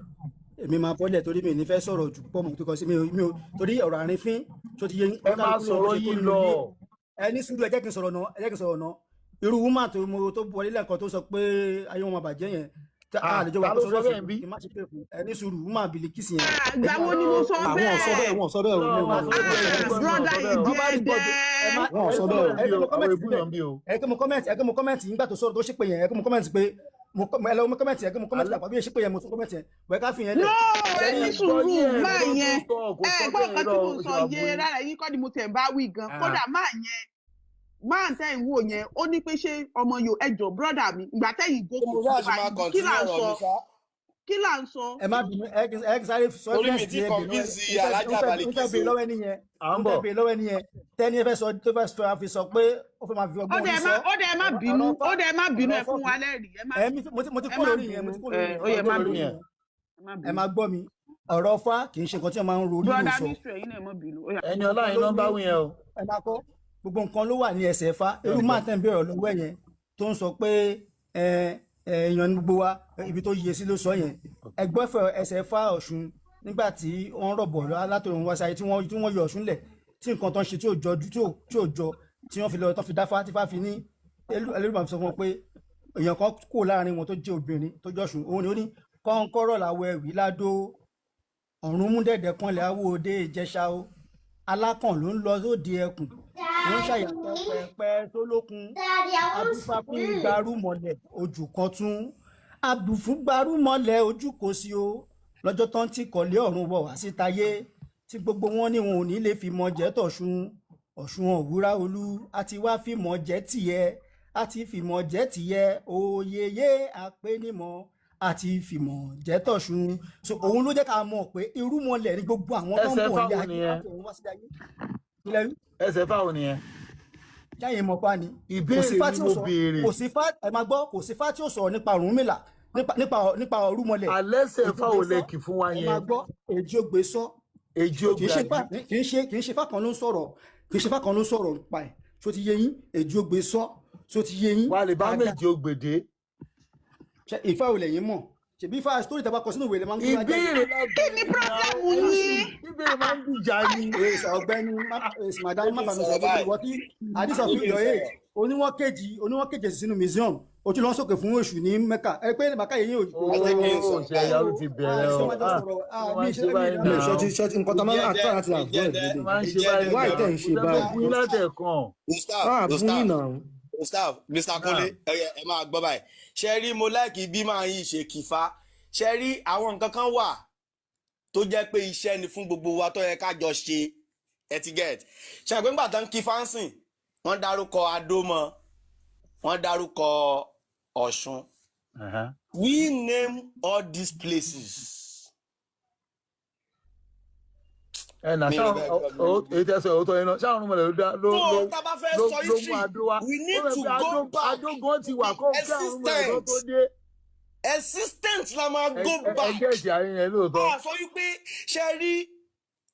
èmi máa bọ́lẹ̀ torí mi ò ní fẹ́ sọ̀rọ̀ jù pọ̀ mọ́ tó kọ sí mi ò torí ọ̀rọ̀ àrífín tó ti yé yín, Ẹ máa oníkálukú ló mọ bó sọ̀rọ̀ ṣe tó yín nínú lọ. ilé. Ẹ ní sùúrù, ẹ jẹ́ kí n sọ̀rọ̀ náà, ẹ jẹ́ kí n sọ̀rọ̀ náà. Irú woman tó mo tó wọlé lẹ́ẹ̀kan tó sọ pé ayé wọn máa bàjẹ́ yẹn, Ah, a lè jọ wà ta kó ló sọ sọ lọ́fẹ̀ẹ́ bẹ́ẹ̀ ń bí? kí n má ṣe pé fún ẹ ní sùúrù, woman Bilikisi yẹn. Ìgbà wo ni mo sọ Àwọn ò sọ bẹ́ẹ̀, bẹ́ẹ̀? wọn ò sọ bẹ́ẹ̀ o, mi ò Irọ́ mọ̀ wọn o. sọ bẹ́ẹ̀, Ah, ẹ gbọ́ mi wọn brother sọ bẹ́ẹ̀ o. Wọ́n bá Ìdí rìpọ́tù ẹ má Wọn ò ẹ sọ kí mo bẹ́ẹ̀ o. ẹ kí mo Àwọn kọ́mẹ̀ntì ebú síbẹ̀ yàn bí o. ẹ kí mo kọ́mẹ̀ntì ẹ kí mo kọ́mẹ̀ntì nígbà tó sọ̀rọ̀ tó ṣépè yẹn, ẹ kí mo kọ́mẹ̀ntì pé ẹ lọ mo kọ́mẹ̀ntì ẹ kí mo kọ́mẹ̀ntì Alẹ́ pàpà bí ṣépè yẹn mo tún kọ́mẹ̀ntì yẹn wẹ̀ ká fi yẹn No, lẹ̀. ẹ Ṣẹ́rí ní gbọ́ sùúrù yín ẹ̀ máa gbọ́ tó yẹn. sọ, kò Ẹ sọ gbọ́ bẹ́ẹ̀ nǹkan tí irọ́ mò o ń ṣe sọ wà yé bú yín. rárá yín kọ́ ni mo tẹ̀ ń bá wí gan. Kódà máa yẹn, máa ń tẹ́ ń wò yẹn, ó ní pé ṣé ọmọ yo ẹjọ́ brọ́dà mi, ìgbà tẹ́yìn Ṣé mo gòkè ṣáà ṣe síbí máa báyìí, kí là continue ń ọ̀rọ̀ sọ? mi ṣá? Kí là ń sọ? Ẹ má bínú, ẹ kì í sáré sọ Orí mi evidence ti yẹn bèrè lọ́wọ́. convince N fẹ́ Alájà n fẹ́ Balikisi bèrè o. lọ́wọ́ ẹni yẹn. À ń N fẹ́ bọ̀. bèrè lọ́wọ́ ẹni yẹn tẹ́ni ẹ fẹ́ sọ tó fẹ́ sọ àfi sọ pé ó fẹ́ máa fi Ó ọgbọ́n dẹ̀ orí ẹ má sọ. ó dẹ̀ ẹ má Ọ̀rọ̀ bínú, ọ̀rọ̀ fá ó dẹ̀ ẹ má bínú, ọ̀rọ̀ ẹ fún fọ́ọ̀kì wa lẹ́rìí, ẹ má ẹ mo ti ẹ kó má lórí yẹn, mo bínú ti kó ẹ lórí yẹn. ó yẹ Mo ti má kó lórí bínú, yẹn. ẹ má Ẹ bínú. máa gbọ́ mi, ọ̀rọ̀ fá kì í ṣe nǹkan tí wọ́n máa ń ro orí rò Broda sọ. Mystery, ẹ̀yin náà ẹ má bínú. Ó yá. Ẹni Gbogbo ọlá nǹkan yín ló ló ń bá ní wí yẹn o. ẹ máa kọ́, gbogbo nǹkan ló wà ní ẹsẹ̀ Ifá. Irú máa tẹ̀ ń bẹ̀rẹ̀ lọ́wọ́ ẹ̀ yẹn tó ń sọ pé ẹ ẹ, èèyàn ní gbogbo wa, ibi tó yẹ sí ló sọ yẹn. Ẹgbẹ́ fẹ́ ẹsẹ̀ Ifá Ọ̀ṣun nígbà tí wọ́n rọ̀bọ̀ látòrun wá sáyé tí wọ́n yọ Ọ̀ṣun lẹ̀, tí nǹkan tó ń ṣe tí ò jọ tí ò jọ, tí wọ́n fi lọ tó fi dáfá tí fá fi ní Ẹlẹ́rùbá fi sọ fún wọn pé èèyàn kan kò láàrin wọn tó jẹ́ obìnrin tó jọ̀ṣun, òun ni ó ní kọ́ńkọ́rọ̀ làwọ̀ ẹ̀wì ládó ọ̀run mú dẹ̀dẹ̀ kanlẹ̀ awo òde Ìjẹ̀ṣà o, alákàn ló ń lọ sóde ẹkùn ló ń ṣàyàtọ̀ pẹpẹ sólókun, abúfáfún gbarúmọlẹ̀ ojú kan tún abùfún gbarúmọlẹ̀ ojú kò sí o, lọ́jọ́ tán tí kọ̀lé ọ̀run wọ̀ wá síta yé tí gbogbo wọn ní wọn ò ní lè fìmọ̀ jẹ́ tọ̀ṣun. Ọ̀ṣun òwúrà olú àti wá fìmọ̀ jẹ́ tìyẹ, àti fìmọ̀ jẹ́ tìyẹ, òyeyé àpénímọ̀ àti fìmọ̀ jẹ́ tọ̀ṣun. So òun ló jẹ́ ká mọ̀ pé irúmọlẹ̀ ní gbogbo àwọn tó ń Ẹsẹ̀ bọ̀ fáwo ní ayé nìyẹn. láti ọ̀run wá sí ayé. Ilẹ̀ rí Ẹsẹ̀ fáwo nìyẹn. jáyé mọ̀ pa ni. Kò sí Ìbéèrè fá ni tí ó mo sọ, béèrè. kò sí fá, ẹ máa gbọ́, kò sí fá tí ó sọ̀rọ̀ nípa Ọ̀rúnmìlà, nípa Ọ̀rúnmọlẹ̀. Alẹ́sẹ̀ Èjì fáwo ògbé lẹ sọ, kì fún wa ẹ máa yẹn. gbọ́, èjì ògbé sọ. Èjì Kì ògbé í ṣe pa àbí. kì í ṣe fá kan ló ń sọ̀rọ̀, kì í ṣe fá kan ló ń sọ̀rọ̀ nípa ẹ̀. Ṣó ti yé yín? Èjì ògbé sọ, ṣó ti yé yín Wà lè bá dáadáa? méjì ògbè dé. Ṣé Ifá ò lẹ̀yìn mọ̀? Ṣèbí Ifá story tẹ́ bá kọ sínú ìwé lè máa ń gbé wá jáde. Ìbéèrè la Kí ni béèrè náà. pírọ́blẹ́mù Ẹni yín? sùn ìbéèrè máa ń dìjà ni. Èsì ọ̀gbẹ́ni èsì madam Ṣé má kí n bàa mi sọ̀rọ̀ sọ̀rọ̀ gbogbo báyìí? ìwọ tí àdìsọ Ṣé fún kí n your age sọ̀rọ̀? oníwọ̀n kejì sínú museum, o tún lọ sókè fún oṣù ní Mecca, ẹ pé màkà yìí yóò Ẹ jẹ́ kí n Ooo, sọ̀rọ̀ ṣe báyìí. ẹ̀yà ló ti bẹ̀rẹ̀ ṣe o. máa jọ Ah, sọ̀rọ̀ wọ́n máa mi ń ṣe ṣe mi báyìí ìdáná. No, náà. ṣọtí ṣọtí nǹkan tá a máa ń Ìjẹ́dẹ́ try láti avoid ìjẹ́dẹ́ lélẹ̀. Wọ́n máa ń ṣe ìjẹ́dẹ́ báyìí Why náà. tẹ̀ ń ṣe Mo fẹ́ báyìí? fún yín látẹ̀kàn. Ustaz Ah, bú Ustaz yín náà. Ustaz Mr. Náà. Kunle, ẹ máa gbọ́ báyìí. Ṣé rí, mo láìkí bí máa yín ṣe kìfà. Ṣé rí, àwọn nǹkan kan wà tó jẹ́ pé iṣẹ́ ni fún gbogbo wa tó yẹ ká jọ ṣe etiquette. Ṣe àgbẹ̀ ńgbà tán kí fánsìn, wọ́n dárúkọ Adómọ, wọ́n dárúkọ Ọ̀ṣun. Uh-huh. We name all these places. Ẹ nà Mi ò ṣáà bẹ́ẹ̀ gbọ́ mi. èyí tẹ́ sọ òótọ́ yẹn náà, ṣáà ọ̀run mọ̀lẹ́ ló dá ló No, ló tá a bá fẹ́ ló sọ ló mú history, adó wá. we Ó need rẹ̀ to pé go adó back adó gan ti wà the kó kí àrùn mọ̀lẹ́ gan tó existence. dé. Existence la máa go Ẹ back. jẹ́ ìṣe àárín yẹn lóòótọ́. A sọ wípé ṣe rí,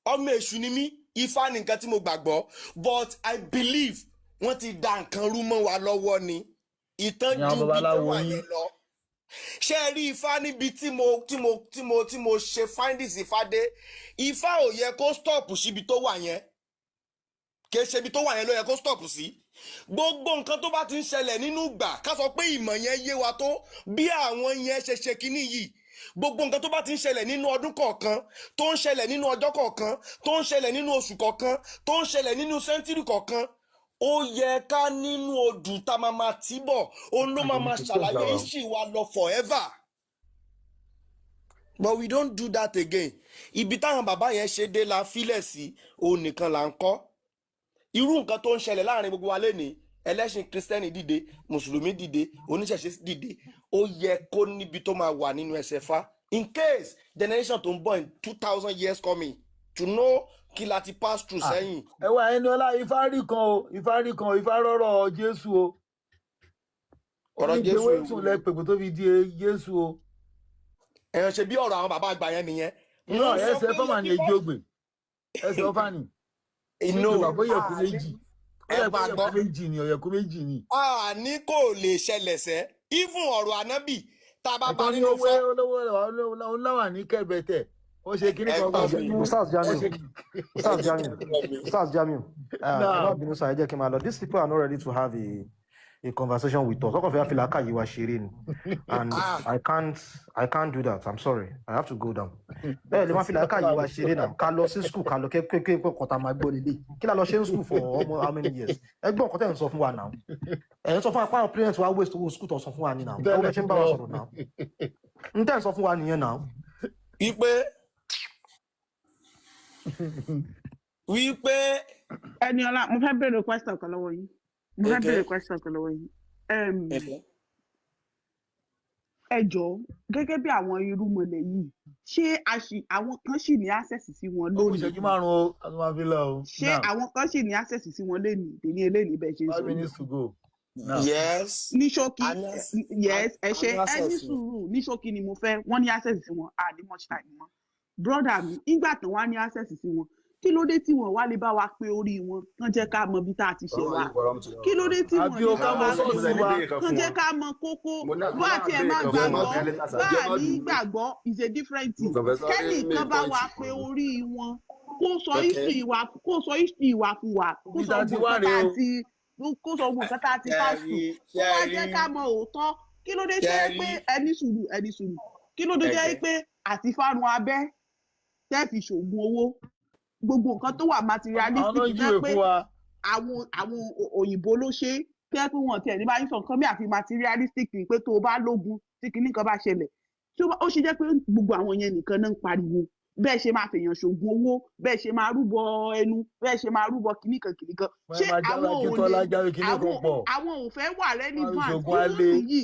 ọmọ èṣù ni mí, Ifá ni nǹkan tí mo gbàgbọ́, but I believe wọ́n ti da nǹkan rú mọ́ wa lọ́wọ́ ni. Ìtàn Ìyẹn àwọn ju ibi tó babaláwo wà yín. yẹn lọ. Ṣé rí, Ifá níbi tí mo tí mo tí mo tí mo ṣe findings Ifá dé, Ifá ò yẹ kó stop síbi tó wà yẹn, kì í ṣe ibi tó wà yẹn ló yẹ kó stop sí. Gbogbo nǹkan tó bá ti ń ṣẹlẹ̀ nínú ìgbà, ká sọ pé ìmọ̀ yẹn yé wa tó bí àwọn yẹn ṣe ṣe kinní yìí, gbogbo nǹkan tó bá ti ń ṣẹlẹ̀ nínú ọdún kọ̀ọ̀kan, tó ń ṣẹlẹ̀ nínú ọjọ́ kọ̀ọ̀kan, tó ń ṣẹlẹ̀ nínú oṣù kọ̀ọ̀kan, tó ń ṣẹlẹ̀ nínú sẹ́ńtírì kọ̀ọ̀kan, ó yẹ ká nínú odù tá a máa máa tì bọ̀, òun ló máa máa ṣàlàyé history wa lọ forever. But we don't do that again. Ibi táwọn bàbá yẹn ṣe dé la fílẹ̀ sí, òun nìkan là ń kọ́. Irú nǹkan tó ń ṣẹlẹ̀ láàrin gbogbo wa lénìí, ẹlẹ́sìn kristẹni dìde, mùsùlùmí dìde, oníṣẹ̀ṣe dìde, ó yẹ kó níbi tó máa wà nínú ẹsẹ̀ fa, in case generation tó ń bọ̀ in 2000 years coming to know kí la ti pass through Ah, sẹ́yìn. ẹ wá ẹni ọlá, ifá rí kan o, ifá rí kan o, ifá rọrọ Jésù o. Ó Ọ̀rọ̀ ní Jésù jewé ewu tún lẹ pèpè tó fi di Jésù o. Ẹ̀yàn ṣe bí ọ̀rọ̀ àwọn bàbá àgbà yẹn nìyẹn. Mo Irọ́ ń sọ ẹsẹ̀ pé fọ́mà ní yẹ kí èjì ògbè, ẹsẹ̀ ọfà ni. No, Méjì bàbá yẹ̀kú àní méjì. Ó ẹ yẹ kó máa yẹ̀kú gbọ́, méjì ni, ọ̀yẹ̀kú méjì ni. àní kò lè ṣẹlẹ̀ sẹ́, even ọ̀rọ̀ ànábì tá a bá bá Ẹ̀tọ́ ní nínú owó fọ́ olówó láwà ní kẹ̀bẹ̀tẹ̀. Ó ṣe kíní ẹ kan gbọ́ gbọ̀ngàn. mi. Ustaz Ó Jamiu, ṣe Ustaz Ẹ jẹ́ Jamiu, kí n gbọ́ mi. Ustaz Jamiu, ẹ má náà. bínú sir, ẹ jẹ́ kí n máa lọ. These people are not ready to have a conversation with us. Ọkọ̀ fẹ́ fi làákàyè wa ṣeré ni. And Ah, I can't do that. I'm sorry. I have to go down. Bẹ́ẹ̀ lè Kò má fi sí làákàyè wàhálà. wa ṣeré náà. Ká lọ sí school, ká lọ kékeré pé kọ́ta máa gbọ́ nílé. Kí la lọ ṣe ń school for almost how many years? Ẹ gbọ́ nǹkan tẹ̀ ń sọ fún wa náà. Ẹ̀ ń sọ fún wa pé àwọn parents wa waste owó school tó sọ fún wa ni náà. Ẹ wo Tẹ́lẹ̀ bẹ́ẹ̀ ṣe ń bá wa lọ. sọ̀rọ̀ náà. Ń tẹ̀ ń sọ fún wa nìyẹn náà. Wípé Ẹniọlá, mo fẹ́ béèrè question kan lọ́wọ́ yín. Mo fẹ́ okay béèrè question kan lọ́wọ́ yín. Okay. Ẹ jọ̀ọ́, gẹ́gẹ́ bí àwọn irúnmọlẹ̀ yìí, ṣé a ṣì àwọn kan ṣì ní access sí wọn Ó kù lónìí? ìṣẹ́jú 5 o, a tún máa fi lọ o. Ṣé Now, àwọn kan ṣì ní access sí wọn lénìí dèní eléyìí bẹ́ẹ̀ ṣe ń five sọ yìí? minutes to go. Now, Yes. Ní ṣókí, A ní yes, ẹ a ṣe ní ẹ ní access wọn. sùúrù. Ní ṣókí ni mo fẹ́, wọ́n ní access sí wọn, a ní much time mọ́. Brother mi, nígbà tán wá ní access sí wọn, kí ló dé tí wọn wá lè bá wa pé orí wọn kán jẹ́ ká mọ ibi tá a ti ṣe wá? Kí ló dé tí wọn àbí lè o bá ká mọ wa pé sọ́ọ̀sì wọn wa. kán jẹ́ ká mọ kókó? Bá a tiẹ̀ máa gbàgbọ́, bá a ní gbàgbọ́ is a different thing. Kẹ́nìkan bá wa pé orí wọn, kó sọ history wa, kó sọ history wa fún wa, kó Ibi sọ tá a ti gbogbo wá nǹkan tá rèé a o. ti, kó sọ gbogbo nǹkan tá a ti Ṣé pass rí through, kó ṣé wá rí jẹ́ ká mọ òótọ́. Kí ló dé ṣé tẹ́ rí pé ẹni sùúrù, ẹni sùúrù, kí ló dé jẹ́ ẹ̀kẹ́ pé àti fárun abẹ́ tẹ́ fi ṣoògùn owó, gbogbo nǹkan tó wà Àwọn náà materialistic ń tẹ́ júwe pé fún wa. àwọn òyìnbó ló ṣe é, tẹ́ pé wọn tiẹ̀ ní bá yín sọ nǹkan bí àfi materialistic ni pé tó o bá lógun tí kinní kan bá ṣẹlẹ̀, tí ó ṣe jẹ́ pé gbogbo àwọn yẹn nìkan náà ń pariwo bẹ́ẹ̀ ṣe máa fèèyàn ṣoògùn owó, bẹ́ẹ̀ ṣe máa rúbọ ẹnu, bẹ́ẹ̀ ṣe máa rúbọ kinní kan kinní kan. Wọ́n Ṣé máa jáwé àwọn ò lè Akíntọ́lá, jáwé kinní kan àwọn pọ̀. àwọn ò fẹ́ wà Wọ́n á fi relevant ṣoògùn alẹ́. nísinsìnyí?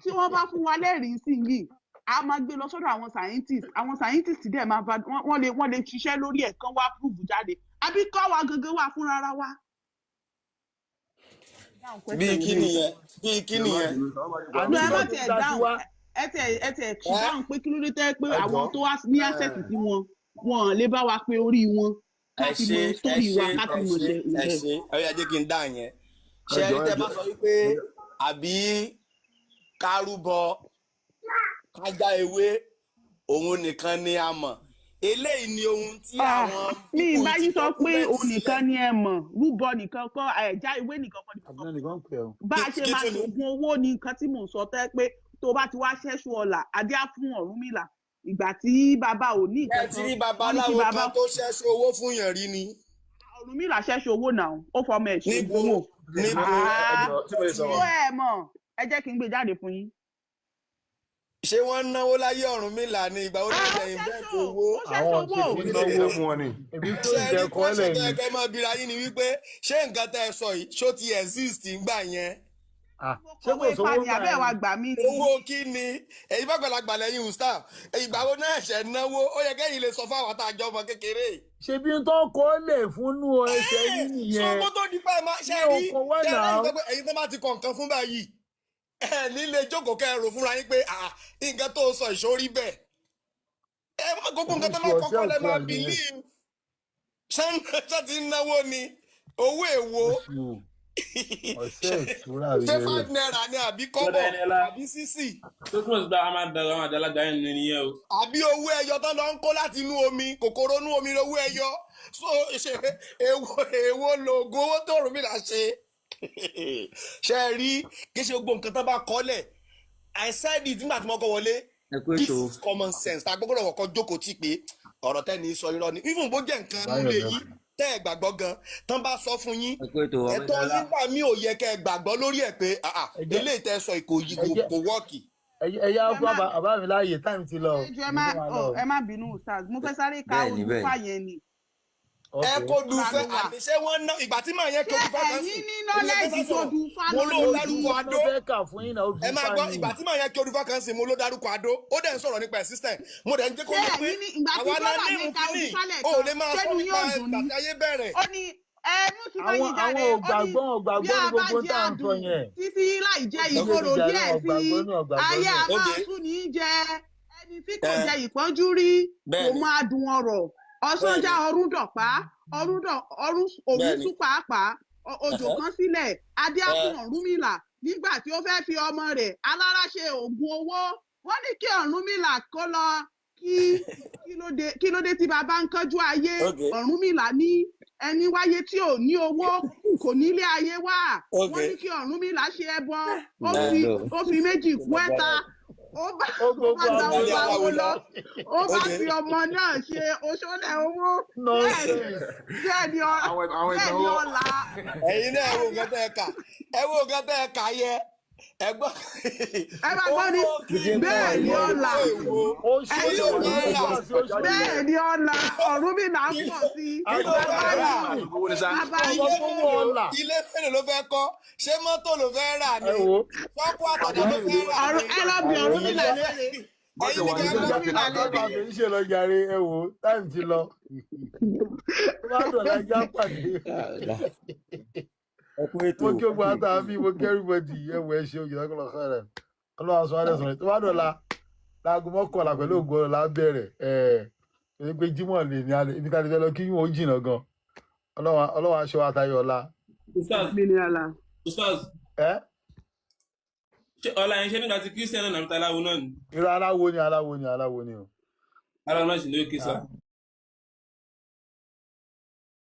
Tí wọ́n bá fún wa lẹ́rìí sí yìí, a máa gbé lọ sọ́dọ̀ àwọn scientist. Àwọn scientist dẹ̀ máa va wọ́n lè ṣiṣẹ́ lórí ẹ̀ kán wá prove jáde, àbí kọ́ wa gangan wà fúnra ra wa. Dáhùn Bíi question kí yẹn. nìyẹn? Bíi kí nìyẹn? A No, ní ẹ má sọ́ọ̀sì tiẹ̀ tá a ti dáhùn. wá. Ẹ tiẹ̀ Ẹ́ dáhùn pé kí ló dé tẹ́ pé ẹ àwọn jọ̀ọ́ tó wá ní access sí wọn, wọn lè bá wa pé orí wọn, ká ẹ fi ṣe mọ ẹ story ṣe wa, ká ẹ fi mọ̀ ṣe ṣe ẹ ǹjẹ́. ṣe ẹ yá, jẹ́ kí n dá yẹn. Ṣé rí tẹ́ bá sọ wípé àbí kárúbọ kájá ewé, òun nìkan ni a mọ̀, eléyìí ni ohun tí Ah, àwọn mi pípù ìbá yìí ti yín sọ pé document òun sílẹ̀. nìkan ni ẹ mọ̀, rúbọ nìkan kọ́, ẹ̀já ìwé nìkan kọ́ ni mo sọ. Àbúrò nìkan pè ọ́. Bá Kí a ṣe kí máa tún ni? ṣoògùn owó ni nǹkan tí mò ń sọ, tẹ́ pé tó bá ti wá ṣẹ́ṣù ọ̀la adé á fún Ọ̀rúnmìlà ìgbà tí bàbá ò ní Ẹ nǹkan ti kan, rí wọ́n ní kí babaláwo bàbá kan tó ṣẹ́ṣu owó fún yàn rí ni? Ọ̀rúnmìlà ṣẹ́ṣù owó náà, ó fọmọ ẹ̀ ṣoògùn Níbo owó. níbo? Ah, Ẹjọ ó ẹ mọ̀, ẹ jẹ́ kí n gbé jáde fún yín. Ṣé wọ́n ń náwó láyé Ọ̀rúnmìlà ni? Ìgbà wo ló Ah, ó ṣe invent ṣẹ́ṣù owó? ó ṣẹ́ṣù Àwọn owó. tí fi ń náwó. Èmi tó Ṣé ìjẹ rí kọ́ question lẹ̀ tó yẹ ni. kẹ́ máa bira yín ni wípé ṣé nǹkan tẹ́ ẹ sọ yìí ṣó ti exist ńgbà yẹn? Ah, ṣé kò Kọ̀wé sówó ifá ni gbà abẹ́ yẹn wa ni? gbà mí ni. Owó kí ni? Èyí bá gbàlagbà lẹ́yìn ustaz, ìgbà wo náà ṣẹ̀ náwó? Ó yẹ kẹ́yìn lè sọ fáwọn tá a jọ ọmọ kékeré. Ṣebí tó ń kọ́ lẹ̀ fúnnú ẹsẹ̀ yín So nìyẹn. kó tó di pé ẹ máa ṣe Mi ò rí kọ wá ṣe náà. lẹ́yìn tó pé ẹ̀yin tó bá ti kọ nǹkan fún báyìí, ẹ nílé jókòó kẹ́ ẹ rò fúnra yín pé ah, nǹkan tó sọ ìṣórí bẹ́ẹ̀. Ẹ má gbogbo nǹkan tó Oṣù máa ọ̀sẹ̀ kọ́kọ́ lẹ́ ọ̀tún máa àgbẹ̀. believe. Ṣé ti ń náwó ni owó èwo? Oṣù ọ̀sẹ̀ ìtura Ṣé rèé. ₦5 ni àbí Lọ́dọ̀ kọ́bọ̀ ẹni ọlá àbí sísì tó túmọ̀ sí pé a máa dàgbà, àwọn àdàlagbà yẹn nìyẹn o. àbí owó ẹyọ tán lọ ń kó láti inú omi, kòkòrò inú omi lówó ẹyọ? So ṣe èwo lóògùn owó tó rùn mí là ṣe? Ṣe rí, kí ṣe gbogbo nǹkan tán bá kọ́lẹ̀. I said it nígbà tí mo kọ́ wọlé, Ẹ kú this ètò. is common sense tá a gbọ́dọ̀ kọ́kọ́ jókòó tì pé ọ̀rọ̀ tẹ́ni sọ irọ́ ni, even bó jẹ́ nǹkan Báyọ̀ nílé lẹ́kùn. yín tẹ́ ẹ gbàgbọ́ gan tán bá sọ fún yín, Ẹ kú ètò ọmọ ẹ̀tọ́ ìdálá. yín gbà mí ò yẹ kẹ́ ẹ gbàgbọ́ lórí ẹ̀ pé ah, ah, Ẹ jẹ́ eléyìí tẹ́ sọ kò yí ẹ jẹ́ kò wọ́ọ̀kì. ẹ yá Ẹ fún má àbá mi láàyè, time ti lọ o. ẹ jọ̀ọ́, ẹ Èmi má tó máa lọ ọ o. ẹ má bínú ustaz, mo fẹ́ sáré ka Bẹ́ẹ̀ ni, bẹ́ẹ̀ odùfá ni. yẹn ni. Ẹ Okay. kó Ta dùfẹ́ ló wà? àti ṣé wọ́n ná ìgbà tí màá yẹn Ṣé kó dùfẹ́ kan sí ẹ̀yin ní èmi ò fẹ́ nọ́lẹ́jì sá tó sọ̀rọ̀ dùfá mo lọ ló lójú? dárúkọ Odù adó. ló fẹ́ kà fún yín náà, odù Ẹ máa fá gbọ́ ni. ìgbà tí màá yẹn kí odùfá kan sí mo ló dárúkọ adó, ó dẹ̀ ń sọ̀rọ̀ nípa ẹ̀ sísẹ̀, mo dẹ̀ ń jẹ́ kó Ṣé yé pé ẹ̀yin ní ìgbà tí àwa la brọ́dà ní mi ka kínní odùfá o ò lẹ́ẹ̀kan, lè máa sọ ṣẹ́nu nípa yóò dùn ìgbà ni? tí ayé bẹ̀rẹ̀. Ó ní ẹ mú ti bá Àwọn yín jáde, àwọn ò ó ní gbàgbọ́, ò bí gbàgbọ́ ní a bá gbogbo jẹ tá à ń sọ adùn yẹn. títí láì jẹ Ẹ ìkorò ti jàre, díẹ̀ wọn ò sí gbàgbọ́ i, ní ọ̀gbàgbọ́ ayé ní a ẹ̀. máa Okay. tún ní í jẹ. Ẹni tí kò Ẹ jẹ ìpọ́njú rí kò bẹ́ẹ̀ni mọ adùn ọ̀rọ̀. Ọ̀sánjá bẹ́ẹ̀ni ọrún dọ̀pá, ọrún dọ̀ ọrún òun bẹ́ẹ̀ni tú pàápàá, òjò ẹ̀hẹ́, kan sílẹ̀, adé á ẹ fún Ọ̀rúnmìlà nígbà tí ó fẹ́ fi ọmọ rẹ̀ alára ṣe oògùn owó. Wọ́n ní kí Ọ̀rúnmìlà kó lọ kí kí ló dé tí bàbá ń kánjú ayé? Okay. Ọ̀rúnmìlà ní ẹni wáyé tí ò ní owó kò nílé ayé wá. Wọ́n Okay. ní kí Ọ̀rúnmìlà ṣe ẹbọ, ó ẹ fi ó fi méjì kú ẹ̀ta, ó bá Ó ó gbogbo bá gba àwọn Ilé owó aláwo awo lọ. lọ, ó bá Okay. fi ọmọ náà ṣe oṣoolẹ̀ owó. Bẹ́ẹ̀ Nonsense. bẹ́ẹ̀ ni Àwọn bẹ́ẹ̀ ni ìdánwò ọlá Ẹ̀yin náà ẹ wo nǹkan tẹ́ ẹ kà, ẹ wo nǹkan tẹ́ ẹ kà yẹ. Ẹ gbọ́. Ẹ máa gbọ́ ní Owó kí ni? bẹ́ẹ̀ ni Owó ọ̀la. èwo? Ó ṣe Kí ló lè fẹ́ rà? wá sí ó ṣe Bẹ́ẹ̀ ni ọ̀la Ọ̀rúnmìlà ń pọ̀ sí i. Kí ló Bàbá fẹ́ rà? yìí bàbá Ilé yìí. owó mélòó ọ̀la. ilé mélòó ló fẹ́ kọ́? Ṣé mọ́tò ló fẹ́ rà Ẹ ni? wo. Ṣọ́kú àtọ̀dá ló fẹ́ rà ni? Ẹ lọ bí Kí ló Ọ̀rúnmìlà fẹ́? léèrè. Ẹ̀yin ni kẹ́ ẹ lọ Ọ̀rúnmìlà Àgbàgbà léèrè. mi ń ṣe lọ jàre, ẹ wo táìmù ti lọ. Tó bá dọ̀la ẹja pàdé. Ẹ kú ètò. Mo kí ogun àtàbí, mo kí everybody, ẹ wo, ẹ ṣe òjò lákọlọ xẹrẹ. Ọlọ́run aṣọ alẹ́ sọ̀rọ̀ tó bá dọ̀la láago 11 pẹ̀lú ògùn ọ̀la bẹ̀rẹ̀ ẹ̀ ẹ̀ pé Jímọ̀ lè ní alẹ́ ibi tá a ti fẹ́ lọ kí wọ́n ó jìnnà gan. Ọlọ́run aṣọ àtayọ̀ ọ̀la. Ustaz, Mi ni ọ̀la. Ustaz, Ẹ ṣé ọlá yẹn ṣé nígbà tí Christian náà nàbí taláwo náà ni? Irú aláwo ni, aláwo ni, aláwo ni o. Aláwo náà sì ní òkè sá.